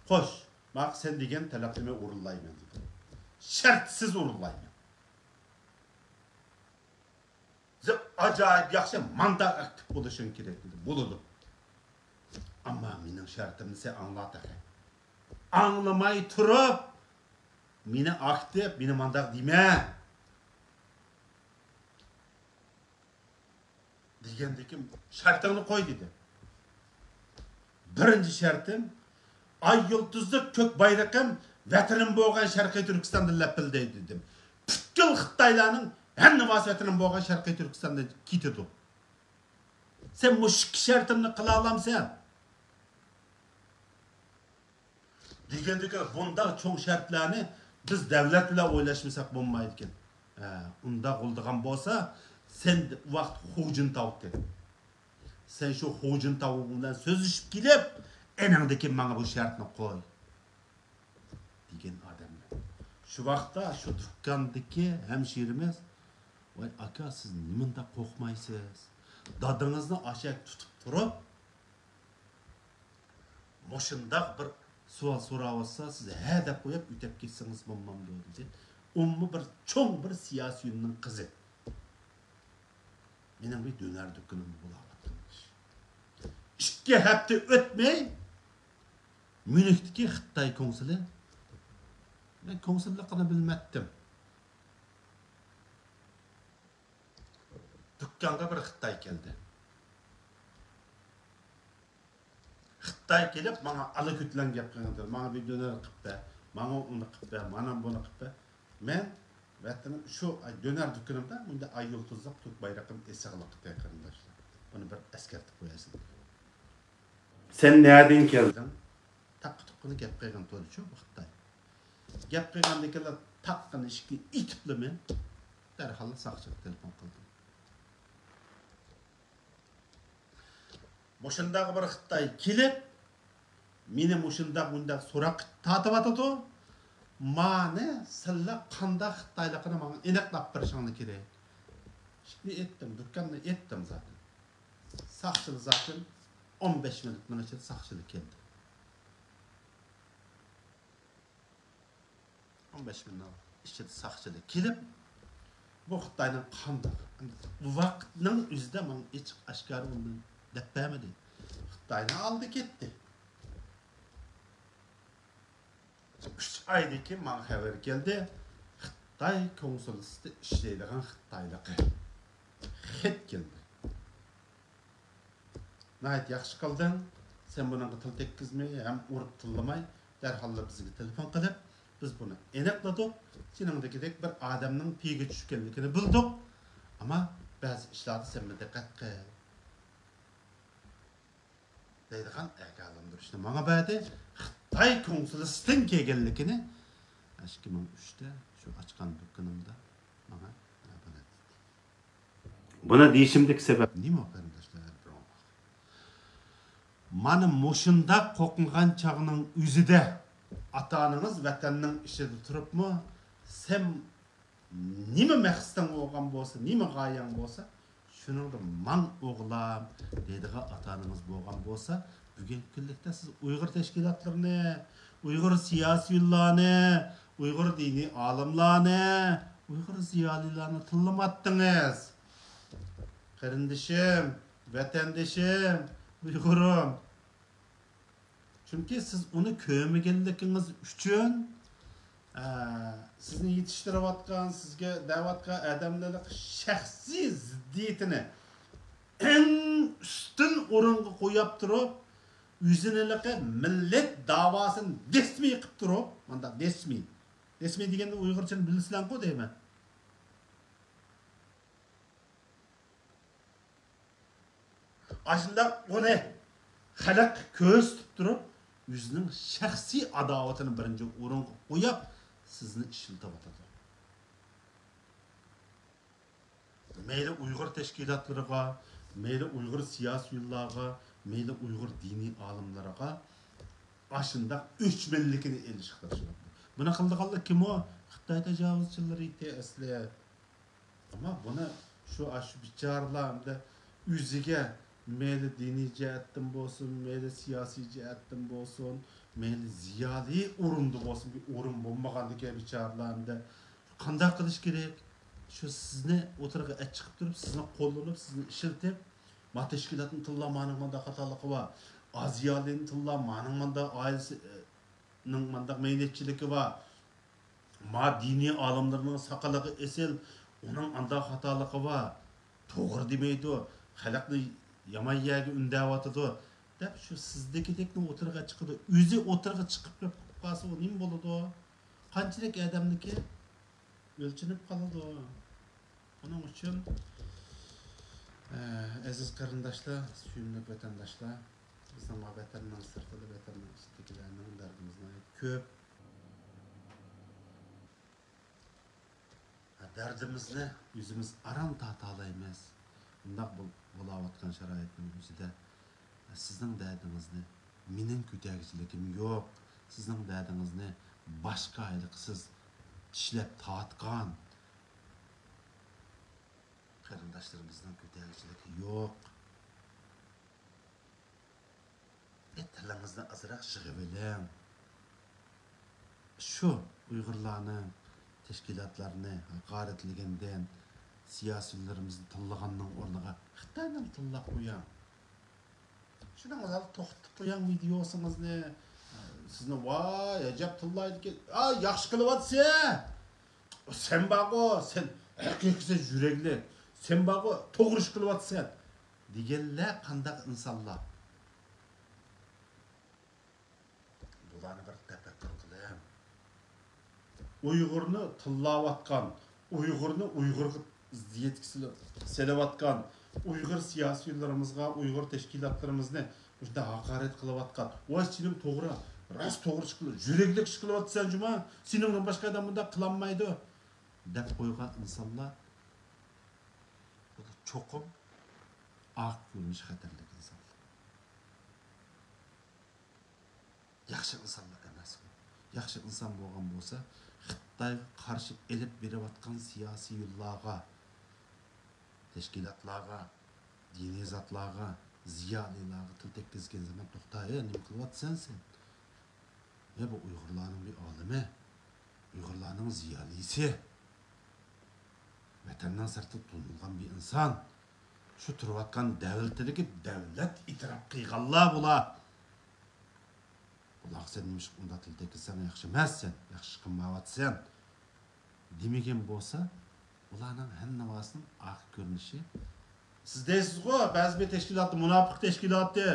خوش، ماقۇل، سەن دېگەن تەلەپنى مەن ئورۇنلايمەن، دېدىم. شەرتسىز ئورۇنلايمەن. سەن ئاجايىپ ياخشى، مانداق ئاكتىپ بولۇشۇڭ كېرەك، دېدىم. بولىدۇ. ئەمما مېنىڭ شەرتىمنى سەن ئاڭلا تېخى. ئاڭلىماي تۇرۇپ، مېنى ئاكتىپ، مېنى مانداق دېمە. دېگەندىكىن، شەرتىڭنى قوي، دېدى. بىرىنچى شەرتىم، ئاي يۇلتۇزلۇق كۆك بايرىقىم ۋەتىنىم بولغان شەرقىي تۈركىستاندا لەپىلدەيدۇ، دېدىم. پۈتكۈل خىتايلارنىڭ ھەممىۋاسى ۋەتىنىم بولغان شەرقىي تۈركىستاندا كېتىدۇ. سەن مۇشۇ ئىككى شەرتىمنى قىلالامسەن؟ دېگەندىكىن، بۇنداق چوڭ شەرتلەرنى بىز دەۋلەت بىلەن ئويلاشمىساق بولمايدىكەن. ھە، ئۇنداق بولىدىغان بولسا، سەن ۋاقىت خۇجىنتاۋغا كەت. سەن شۇ خۇجىنتاۋ بىلەن سۆزلىشىپ كېلىپ، ئېنىڭدىكى ماڭا بۇ شەرتنى قوي، دېگەن ئادەملەر. شۇ ۋاقىتتا شۇ دۇكاندىكى ھەمشىرىمىز، ۋاي ئاكا، سىز نېمانداق قورقمايسىز؟ دادىڭىزنى ئاشەك تۇتۇپ تۇرۇپ، مۇشۇنداق بىر سوئال سوراۋاتسا، سىز ھە دەپ قويۇپ ئۆتۈپ كەتسىڭىز بولمامدۇ؟ دېدى. ئۇمۇ بىر چوڭ بىر سىياسىيوننىڭ قىزى. مېنىڭ بىر دۆنەر دۇكىنىمدا بولاۋاتقان ئىش. ئىككى ھەپتە ئۆتمەي، ميۇنختىكى خىتاي كونسۇلى، مەن كونسۇللۇقىنى بىلمەتتىم. دۇكانغا بىر خىتاي كەلدى. خىتاي كېلىپ، ماڭا ئالا كۆتلەڭ گەپ قىلغىنىدۇر. ماڭا بىر دۆنەر قىلىپ بەر، ماڭا ئۇنى قىلىپ بەر، مانا بۇنى قىلىپ بەر. مەن ۋەتىنىم شۇ دۆنەر دۇكىنىمدا مۇنداق ئاي يۇلتۇزلۇق كۆك بايرىقىم ئېسىقلىقتا، قېرىنداشلار. بۇنى بىر ئەسكەرتىپ قوياي سىزگە. سەن نەدىن كەلدىڭ؟ تاققا تۇققىنى گەپ قىلغان تۇردىچۇ بۇ خىتاي. گەپ قىلغاندىكىنلا تاققىنى ئىشىكنى ئېتىپلا مەن دەرھاللا ساقچىغا تېلېفون قىلدىم. مۇشۇنداق بىر خىتاي كېلىپ، مېنى مۇشۇنداق مۇنداق سوراققا تارتىۋاتىدۇ. مانى سىلەر قانداق خىتايلىقىنى ماڭا ئېنىقلاپ بېرىشىڭلار كېرەك. ئىشىكنى ئېتتىم، دۇكاننى ئېتتىم زادى. ساقچىلار زادى ئون بەش مىنۇتنىڭ ئىچىدە ساقچىلار كەلدى. ئون بەش مىنۇتنىڭ ئىچىدە ساقچىلار كېلىپ، بۇ خىتاينىڭ قانداق، بۇ ۋاقىتنىڭ ئۆزىدە ماڭا ئېچىق ئاشكارا ئۇنى دەپ بەرمىدى. خىتاينى ئالدى كەتتى. ئۈچ ئايدىن كېيىن ماڭا خەۋەر كەلدى. خىتاي كونسۇلخانىسىدا ئىشلەيدىغان خىتايلىقى خەت كەلدى. ناھايىتى ياخشى قىلدىڭ. سەن بۇنىڭغا تىل تەگكۈزمەي ھەم ئۇرۇپ تىللىماي، دەرھاللا بىزگە تېلېفون قىلىپ، بىز بۇنى ئېنىقلىدۇق. سېنىڭدىكىدەك بىر ئادەمنىڭ پېيىگە چۈشكەنلىكىنى بىلدۇق. ئەمما بەزى ئىشلاردا سەن بىر دىققەت قىل، دەيدىغان ئاگاھلاندۇرۇشنى ماڭا بەردى. خىتاي كونسۇلخانىسىدىن كەلگەنلىكىنى ئىككى مىڭ ئۈچتە شۇ ئاچقان دۇكىنىمدا ماڭا بۇنى دېدى. بۇنى دېيىشىمدىكى سەۋەب نېمە، قېرىنداشلار؟ مانا مۇشۇنداق قورقمىغان چاغنىڭ ئۆزىدە ئاتا-ئانىڭىز ۋەتەننىڭ ئىچىدە تۇرۇپمۇ، سەن نېمە مەقسىتىڭ بولغان بولسا، نېمە غايەڭ بولسا، شۇنىڭدا ماڭ ئوغلام دەيدىغان ئاتا-ئانىڭىز بولغان بولسا، بۈگۈنكى كۈنلۈكتە سىز ئۇيغۇر تەشكىلاتلىرىنى، ئۇيغۇر سىياسىيونلارنى، ئۇيغۇر دىنىي ئالىملارنى، ئۇيغۇر زىيالىيلارنى تىللىماتتىڭىز. قېرىندىشىم، ۋەتەندىشىم، ئۇيغۇرۇم. چۈنكى سىز ئۇنى كۆرمىگەنلىكىڭىز ئۈچۈن، ئە، سىزنى يېتىشتۈرۈۋاتقان، سىزگە دەۋاتقان ئادەملەرنىڭ شەخسىي زىددىيىتىنى ئەڭ ئۈستۈن ئورۇنغا قويۇپ تۇرۇپ، ئۆزىنىڭكى مىللەت داۋاسىنى دەسمىي قىلىپ تۇرۇپ، مانداق دەسمىي، دەسمىي دېگەننى ئۇيغۇرچىنى بىلىسىلەرغۇ دەيمەن. ئاشۇنداق ئۇنى خەلققە كۆرسىتىپ تۇرۇپ، ئۆزىنىڭ شەخسىي ئاداۋىتىنى بىرىنچى ئورۇنغا قويۇپ، سىزنى ئىشلىتىۋاتىدۇ. مەيلى ئۇيغۇر تەشكىلاتلىرىغا، مەيلى ئۇيغۇر سىياسىيونلارغا، مەيلى ئۇيغۇر دىنىي ئالىملىرىغا ئاشۇنداق ئۆچمەنلىكىنى ئېلىشقا تىرىشىۋاتىدۇ. بۇنى قىلىدىغانلار كىم ئۇ؟ خىتاي تاجاۋۇزچىلىرى ئىدى ئەسلى. ئەمما بۇنى شۇ، ئاشۇ بىچارىلار ئەمدى ئۆزىگە مەيلى دىنىي جەھەتتىن بولسۇن، مەيلى سىياسىي جەھەتتىن بولسۇن، مەيلى زىيالىي ئورۇندا بولسۇن، بىر ئورۇن بولمىغاندىكىن بىچارىلار ئەمدى قانداق قىلىش كېرەك؟ شۇ سىزنى ئوتتۇرىغا ئەچىقىپ تۇرۇپ، سىزنى قوللىنىپ، سىزنى ئىشلىتىپ، ما تەشكىلاتنى تىللا مانىڭ ماندا خاتالىقى بار، ئازىيالىنى تىللا مانىڭ ماندا ئائىلىسىنىڭ مانداق مەينەتچىلىكى بار، ما دىنىي ئالىملىرىنىڭ ساقىلىغا ئېسىل، ئۇنىڭ ئانداق خاتالىقى بار، توغرا دېمەيدۇ، خەلقنى يامان يەرگە ئۈندەۋاتىدۇ، دەپ شۇ سىزدىكىدەكنى ئوتتۇرىغا چىقىدۇ. ئۆزى ئوتتۇرىغا چىقىپ قېلىپ قالسا، ئۇ نېمە بولىدۇ؟ قانچىلىك ئادەمنىكى ئۆلچىنىپ قالىدۇ. ئۇنىڭ ئۈچۈن، ئە، ئەزىز قېرىنداشلار، سۆيۈملۈك ۋەتەنداشلار، بىزنىڭ ما ۋەتەننىڭ سىرتىدا، ۋەتەننىڭ ئىچىدىكىلەرنىڭ دەردىمىز ناھايىتى كۆپ. دەردىمىزنى ئۆزىمىز ئاران تارتالايمىز. بۇنداق بول-، بولاۋاتقان شارائىتنىڭ ئۆزىدە سىزنىڭ دەردىڭىزنى مېنىڭ كۆتەرگۈچىلىكىم يوق. سىزنىڭ دەردىڭىزنى باشقا ھېلىقى سىز چىشلەپ تارتقان قېرىنداشلىرىمىزنىڭ كۆتەرگۈچىلىكى يوق. ئە، تىلىڭىزنى ئازراق يىغىۋېلىڭ. شۇ ئۇيغۇرلارنىڭ تەشكىلاتلارنى ھاقارەتلىگەندىن، سىياسىيونلىرىمىزنى تىللىغاننىڭ ئورنىغا خىتاينى تىللاپ قويۇڭ. شۇنىڭ بىلەن توختىتىپ قويۇڭ ۋىدېئوسىڭىزنى. سىزنى ۋاي ئەجەب تىللايدىكەن. ئا، ياخشى قىلىۋاتىسەن. سەن بارغۇ، سەن ھەقىقىي يۈرەكلىك. سەن بارغۇ، توغرا ئىش قىلىۋاتىسەن. دېگەنلەر قانداق ئىنسانلار؟ بۇلارنى بىر تەپەككۇر قىلىڭ. ئۇيغۇرنى تىللاۋاتقان، ئۇيغۇرنى ئۇيغۇرغا زىددىيەتكە سېلىۋاتقان، ئۇيغۇر سىياسىيونلىرىمىزغا، ئۇيغۇر تەشكىلاتلىرىمىزنى مۇشۇنداق ھاقارەت قىلىۋاتقان، ۋاي سېنىڭ توغرا، راست توغرا ئىش قىلىۋاتىسەن جۇما، سېنىڭدىن باشقا ئادەم بۇنداق قىلالمايدۇ، دەپ قويغان ئىنسانلار بۇ چوقۇم ئارقا كۆرۈنۈش خەتەرلىك ئىنسانلار. ياخشى ئىنسانلار ئەمەس ئۇ. ياخشى ئىنسان بولغان بولسا، خىتايغا قارشى ئېلىپ بېرىۋاتقان سىياسىيونلارغا، تەشكىلاتلارغا، دىنىي زاتلارغا، زىيالىيلارغا تىل تەگكۈزگەن زامان، توختا، ھە، نېمە قىلىۋاتىسەن سەن؟ ھە، بۇ ئۇيغۇرلارنىڭ بىر ئالىمى، ئۇيغۇرلارنىڭ زىيالىيسى، ۋەتەننىڭ سىرتىدا تونۇلغان بىر ئىنسان. شۇ تۇرۇۋاتقان دەۋلىتىدىكى دەۋلەت ئېتىراپ قىلغانلار بۇلار. بۇلارغا سەن نېمىشقا ئۇنداق تىل تەگكۈزسەڭ ياخشى ئەمەس سەن، ياخشى ئىش قىلمايۋاتىسەن دېمىگەن بولسا، بۇلارنىڭ ھەممىۋاسىنىڭ ئارقا كۆرۈنۈشى. سىز دەيسىزغۇ، بەزى بىر تەشكىلاتتا، مۇناپىق تەشكىلاتى،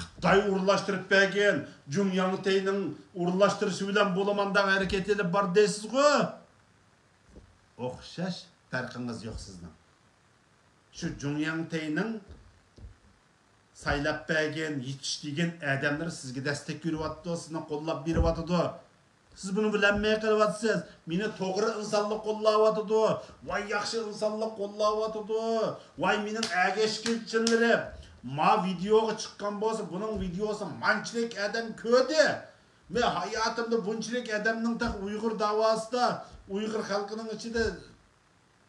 خىتاي ئورۇنلاشتۇرۇپ بەرگەن، جۇڭياڭتەينىڭ ئورۇنلاشتۇرۇشى بىلەن بولىمەن دەپ ھەرىكەت ئېلىپ بار دەيسىزغۇ. ئوخشاش پەرقىڭىز يوق سىزنىڭ. شۇ جۇڭياڭتەينىڭ سايلاپ بەرگەن، يېتىشتۈرگەن ئادەملىرى سىزگە دەستەك بېرىۋاتىدۇ، سىزنى قوللاپ بېرىۋاتىدۇ. سىز بۇنى بىلەلمەي قېلىۋاتىسىز. مېنى توغرا ئىنسانلار قوللاۋاتىدۇ. ۋاي ياخشى ئىنسانلار قوللاۋاتىدۇ. ۋاي مېنىڭ ئەگەشكۈچىلىرىم. ما ۋىدېئوغا چىققان بولسا، بۇنىڭ ۋىدېئوسىنى مانچىلىك ئادەم كۆردى. مەن ھاياتىمدا بۇنچىلىك ئادەمنىڭ تېخى ئۇيغۇر داۋاسىدا، ئۇيغۇر خەلقىنىڭ ئىچىدە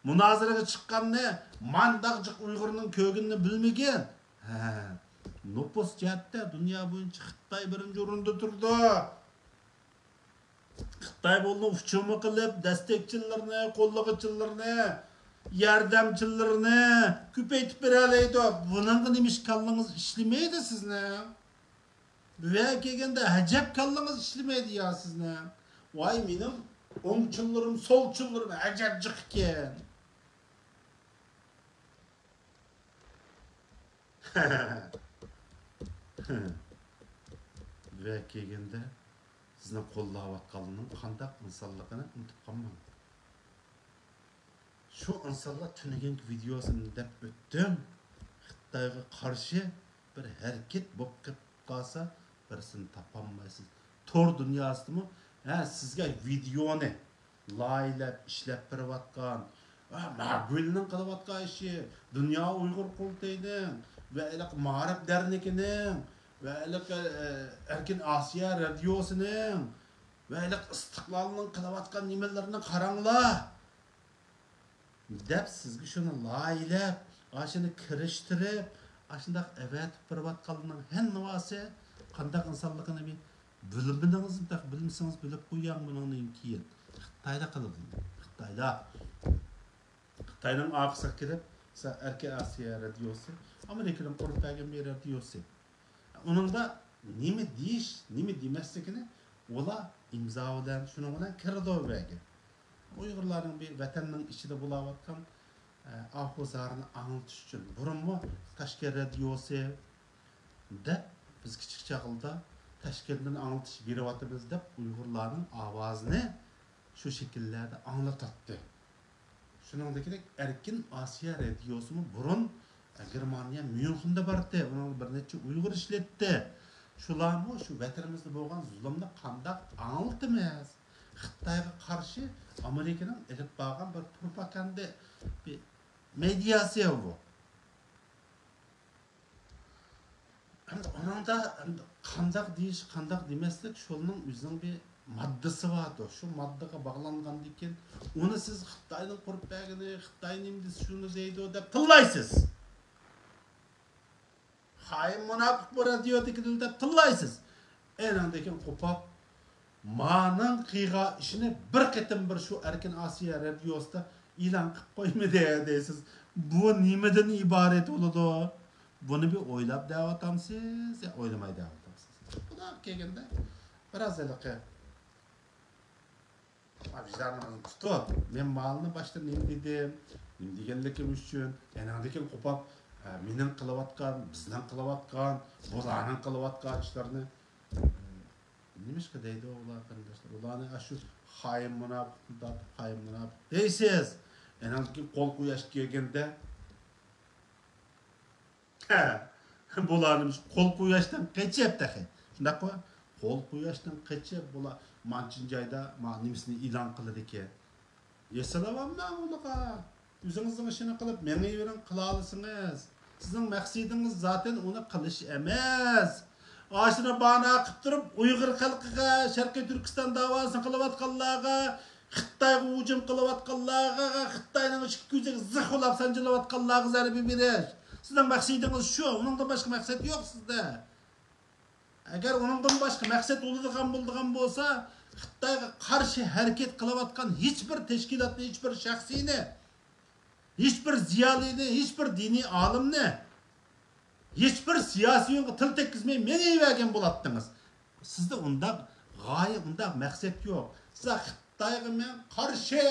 مۇنازىرىگە چىققاننى مانداق جىق ئۇيغۇرنىڭ كۆرگىنىنى بىلمىگىن. ھە، نوپۇس جەھەتتە دۇنيا بويىچە خىتاي بىرىنچى ئورۇندا تۇرىدۇ. خىتاي بۇنى ئۇچۇرما قىلىپ، دەستەكچىلىرىنى، قوللىغۇچىلىرىنى، ياردەمچىلىرىنى كۆپەيتىپ بېرەلەيدۇ. بۇنىڭغا نېمىش كاللىڭىز ئىشلىمەيدۇ سىزنىڭ؟ بۇ يەرگە كەلگەندە ئەجەب كاللىڭىز ئىشلىمەيدۇ يا سىزنىڭ؟ ۋاي، مېنىڭ ئوڭچىلىرىم، سولچىلىرىم ئەجەب جىق ئىكەن. بۇ يەرگە كەلگەندە سىزنىڭ قوللاۋاتقانلىرىنىڭ قانداق ئىنسانلىقىنى ئۇنتۇپ قالماڭ. شۇ ئىنسانلار تۈنۈگۈنكى ۋىدېئوسىنى دەپ ئۆتتۈم. خىتايغا قارشى بىر ھەرىكەت بولۇپ قېلىپ قالسا، بىرسىنى تاپالمايسىز. تور دۇنياسىدىمۇ، ھە، سىزگە ۋىدېئونى لايىھەلەپ، ئىشلەپ بېرىۋاتقان، ھە، ماگۈلنىڭ قىلىۋاتقان ئىشى، دۇنيا ئۇيغۇر قۇرۇلتىيىنىڭ ۋە ھېلىقى مائارىپ دەرنىكىنىڭ ۋە ھېلىقى، ئە، ئەركىن ئاسىيا رادىيوسىنىڭ ۋە ھېلىقى ئىستىقلالنىڭ قىلىۋاتقان نېمىلىرىنى قاراڭلار. دەپ سىزگە شۇنى لايىھەلەپ، ئاشۇنى كىرىشتۈرۈپ، ئاشۇنداق ئەۋەتىپ بېرىۋاتقانلىرىنىڭ ھەممىسى قانداق ئىنسانلىقىنى بىلمىدىڭىزمۇ؟ تېخى بىلمىسىڭىز بىلىپ قويۇڭ بۇنىڭدىن كېيىن. خىتايدا قىلىدۇ. خىتايدا. خىتاينىڭ ئارقىسىغا كىرىپ، مىسال، ئەركىن ئاسىيا رادىيوسى، ئامېرىكىنىڭ قۇرۇپ بەرگەن بىر رادىيوسى. ئۇنىڭدا نېمە دېيىش، نېمە دېمەسلىكىنى ئۇلار ئىمزا بىلەن، شۇنىڭ بىلەن كىرىدۇ بۇ يەرگە. ئۇيغۇرلارنىڭ بىر ۋەتەننىڭ ئىچىدە بولاۋاتقان، ئە، ئاھۇ زارىنى ئاڭلىتىش ئۈچۈن. بۇرۇنمۇ تاشكەنت رادىيوسى دەپ بىز كىچىك چاغلىدا تاشكەنتتىن ئاڭلىتىش بېرىۋاتىمىز دەپ ئۇيغۇرلارنىڭ ئاۋازىنى شۇ شەكىللەردە ئاڭلىتاتتى. شۇنىڭدەكىدەك ئەركىن ئاسىيا رادىيوسىمۇ بۇرۇن، ئە، گېرمانىيە ميۇنخېندا بارتتى. ئۇنىڭدا بىر نەچچە ئۇيغۇر ئىشلەتتى. شۇلارمۇ شۇ ۋەتىنىمىزدە بولغان زۇلۇمنى قانداق ئاڭلىتىمىز؟ خىتايغا قارشى ئامېرىكىنىڭ ئېلىپ بارغان بىر پروپاگاندا، بىر مېدىياسى بۇ. ئەمدى ئۇنىڭدا ئەمدى قانداق دېيىش، قانداق دېمەسلىك، شۇنىڭ ئۆزىنىڭ بىر ماددىسى باردۇر. شۇ ماددىغا باغلانغاندىن كېيىن، ئۇنى سىز خىتاينىڭ قۇرۇپ بەرگىنى، خىتاي نېمە دېسە شۇنى دەيدۇ دەپ تىللايسىز. خائىن مۇناپىق بۇ رادىيودىكىدىن دەپ تىللايسىز. ئېنىڭدىن كېيىن قوپاپ، مانىڭ قىلغان ئىشىنى بىر قېتىم بىر شۇ ئەركىن ئاسىيا رادىيوسىدا ئېلان قىلىپ قويمىدى دەيسىز. بۇ نېمىدىن ئىبارەت بولىدۇ؟ بۇنى بىر ئويلاپ دەۋاتامسىز يا ئويلىماي دەۋاتامسىز؟ خۇدا كەلگەندە بىراز ھېلىقى ۋىجدانىڭىزنى تۇتۇپ، مەن مالنى باشتا نېمە دېدىم، نېمە دېگەنلىكىم ئۈچۈن، ئەنەڭدىكىن قوپاپ، ھە، مېنىڭ قىلىۋاتقان، بىزنىڭ قىلىۋاتقان، بۇلارنىڭ قىلىۋاتقان ئىشلىرىنى، ھە، نېمىشقا دەيدۇ ئۇلار قېرىنداشلار؟ ئۇلارنى ئاشۇ خائىن مۇناپىقنى تارتىپ، خائىن مۇناپىق دەيسىز. ئەنەڭدىكىن قول قويۇش كەلگەندە، ھە، بۇلارنى قول قويۇشتىن قېچىپ تېخى. شۇنداققۇ؟ قول قويۇشتىن قېچىپ، بۇلار مانچىنچايدا ما نېمىسىنى ئېلان قىلىدىكەن. ئېسىلىۋالماڭ ئۇنىڭغا. ئۆزىڭىزنىڭ ئىشىنى قىلىپ مېڭىۋېرىڭ، قىلالىسىڭىز. سىزنىڭ مەقسىتىڭىز زاتەن ئۇنى قىلىش ئەمەس. ئاشۇنى بانا قىلىپ تۇرۇپ، ئۇيغۇر خەلقىگە، شەرقىي تۈركىستان داۋاسىنى قىلىۋاتقانلارغا، خىتايغا ھۇجۇم قىلىۋاتقانلارغا، خىتاينىڭ ئىككى كۆزىگە زىخ بولاپ سانجىلىۋاتقانلارغا زەربە بېرىش. سىزنىڭ مەقسىتىڭىز شۇ، ئۇنىڭدىن باشقا مەقسەت يوق سىزدە. ئەگەر ئۇنىڭدىن باشقا مەقسەت بولىدىغان، بولىدىغان بولسا، خىتايغا قارشى ھەرىكەت قىلىۋاتقان ھېچبىر تەشكىلاتنى، ھېچبىر شەخسنى، ھېچبىر زىيالىينى، ھېچبىر دىنىي ئالىمنى، ھېچبىر سىياسىيونغا تىل تەگكۈزمەي مېڭىۋەرگەن بولاتتىڭىز. سىزدە ئۇنداق غايە، ئۇنداق مەقسەت يوق. سىز خىتايغا مەن قارشى،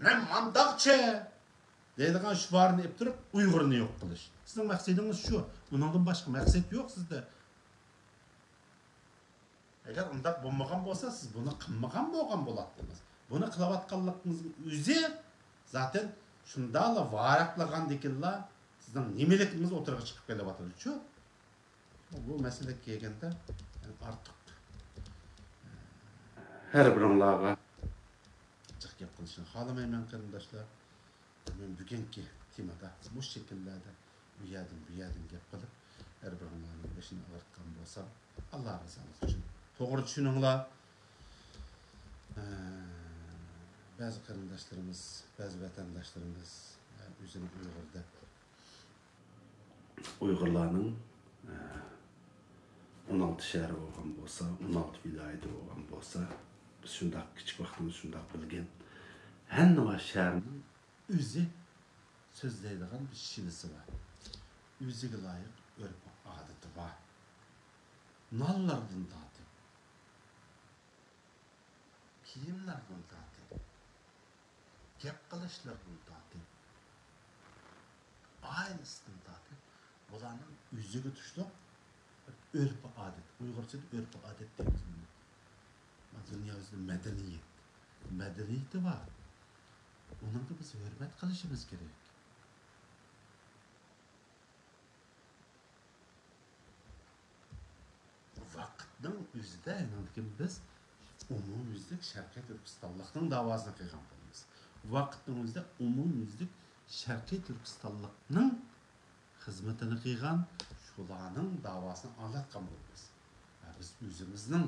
مەن مانداقچى دەيدىغان شوئارنى ئېلىپ تۇرۇپ، ئۇيغۇرنى يوق قىلىش. سىزنىڭ مەقسىتىڭىز شۇ. ئۇنىڭدىن باشقا مەقسەت يوق سىزدە. ئەگەر ئۇنداق بولمىغان بولسا، سىز بۇنى قىلمىغان بولغان بولاتتىڭىز. بۇنى قىلىۋاتقانلىقىڭىزنىڭ ئۆزى زاتەن شۇنداقلا ۋاراقلىغاندىكىنلا سىزنىڭ نېمىلىكىڭىز ئوتتۇرىغا چىقىپ كېلىۋاتىدۇچۇ. بۇ مەسىلىگە كەلگەندە، يەنى ئارتۇق ھەر بىرىڭلارغا جىق گەپ قىلىشنى خالىمايمەن، قېرىنداشلار. مەن بۈگۈنكى تېمىدا مۇشۇ شەكىللەردە ئۇ يەردىن، بۇ يەردىن گەپ قىلىپ، ھەر بىرىڭلارنىڭ بېشىنى ئاغرىتقان بولسام، ئاللا رىزالىقى ئۈچۈن توغرا چۈشىنىڭلار. ئە، بەزى قېرىنداشلىرىمىز، بەزى ۋەتەنداشلىرىمىز، ئە، ئۆزىنى ئۇيغۇر دەپ، ئۇيغۇرلارنىڭ، ئە، ئون ئالتە شەھەر بولغان بولسا، ئون ئالتە ۋىلايىتى بولغان بولسا، بىز شۇنداق كىچىك ۋاقتىمىزدا شۇنداق بىلگەن. ھەننىۋا شەھەرنىڭ ئۆزى سۆزلەيدىغان بىر شىۋىسى بار. ئۆزىگە لايىق ئۆرپ-ئادىتى بار. نانلاردىن تارتىپ، كىيىملەردىن تارتىپ، گەپ قىلىشلىرىدىن تارتىپ، ئائىلىسىدىن تارتىپ، بۇلارنىڭ ئۆزىگە تۇشلۇق ئۆرپ-ئادەت، ئۇيغۇرچىدا ئۆرپ-ئادەت دەيمىز بۇنى. دۇنيا يۈزىدە مەدەنىيەت، مەدەنىيىتى بار. ئۇنىڭغا بىز ھۆرمەت قىلىشىمىز كېرەك. ۋاقىتنىڭ ئۆزىدە، ئاندىن كېيىن بىز ئومۇميۈزلۈك شەرقىي تۈركىستانلىقنىڭ داۋاسىنى قىلغان بولىمىز. ۋاقىتنىڭ ئۆزىدە ئومۇميۈزلۈك شەرقىي تۈركىستانلىقنىڭ خىزمىتىنى قىلغان، شۇلارنىڭ داۋاسىنى ئاڭلاتقان بولىمىز. ھە، بىز ئۆزىمىزنىڭ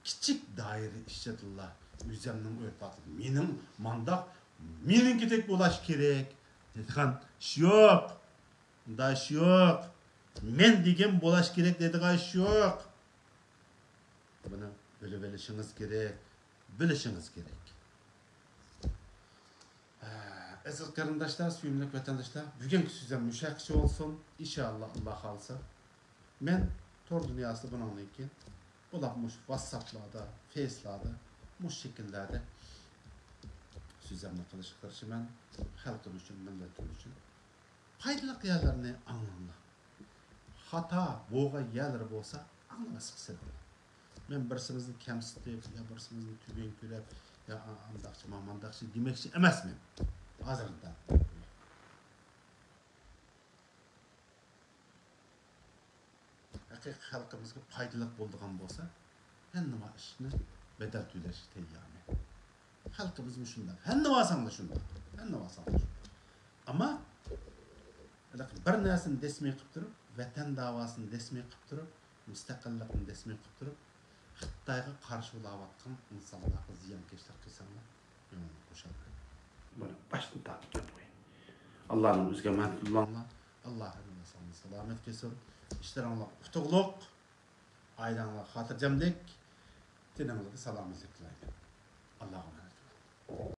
كىچىك دائىرە ئىچىدىلا ئۆزەمنىڭ ئۆرپ-ئادىتى، مېنىڭ مانداق، مېنىڭكىدەك بولاش كېرەك دەيدىغان ئىش يوق. ئۇنداق ئىش يوق. مەن دېگەن بولاش كېرەك دەيدىغان ئىش يوق. بۇنى بىلىۋېلىشىڭىز كېرەك، بىلىشىڭىز كېرەك. ئەزىز قېرىنداشلار، سۆيۈملۈك ۋەتەنداشلار، بۈگۈنكى سۆزۈم مۇشۇ ھەققىچە بولسۇن. ئىنشائاللا، ئاللا خالىسا، مەن تور دۇنياسىدا بۇنىڭدىن كېيىن بولۇپ مۇشۇ ۋاتساپلاردا، فېيسلاردا، مۇشۇ شەكىللەردە سۆزۈمنى قىلىشقا تىرىشىمەن. خەلقىم ئۈچۈن، مىللىتىم ئۈچۈن پايدىلىق يەرلىرىنى ئاڭلاڭلار. خاتا بولغان يەرلىرى بولسا، ئاڭلىماسلىققا سېلىڭلار. مەن بىرسىمىزنى كەمسىتىپ يا بىرسىمىزنى تۆۋەن كۆرۈپ، يا ئا-، ئانداقچى، مامانداقچى دېمەكچى ئەمەسمەن. ھازىردىن ھەقىقىي خەلقىمىزگە پايدىلىق بولىدىغان بولسا، ھەممە ئىشنى بەدەل تۆلەشكە تەييارمەن. خەلقىمىزمۇ شۇنداق. ھەممە ۋاساڭدا شۇنداق. ھەممە ۋاساڭدا شۇنداق. ئەمما ھېلىقى بىر نەرسىنى دەسمىي قىلىپ تۇرۇپ، ۋەتەن داۋاسىنى دەسمىي قىلىپ تۇرۇپ، مۇستەقىللىقنى دەسمىي قىلىپ تۇرۇپ، خىتايغا قارشى بولاۋاتقان ئىنسانلارغا زىيانكەشلىك قىلساڭلار، مەن ئۇنى خۇشال قىلىمەن. بۇنى باشتىن تارتىپ دەپ قوياي. ئاللانىڭ ئۆزىگە ئامانەت بولۇڭلار. ئاللا ھەممىڭلارنى سالامەت قىلسۇن. ئىشلىرىڭلار ئۇتۇقلۇق، ئائىلەڭلار خاتىرجەملىك، تېنىڭلارغا سالامەتلىك تىلەيمەن. ئاللاغا ئامانەت.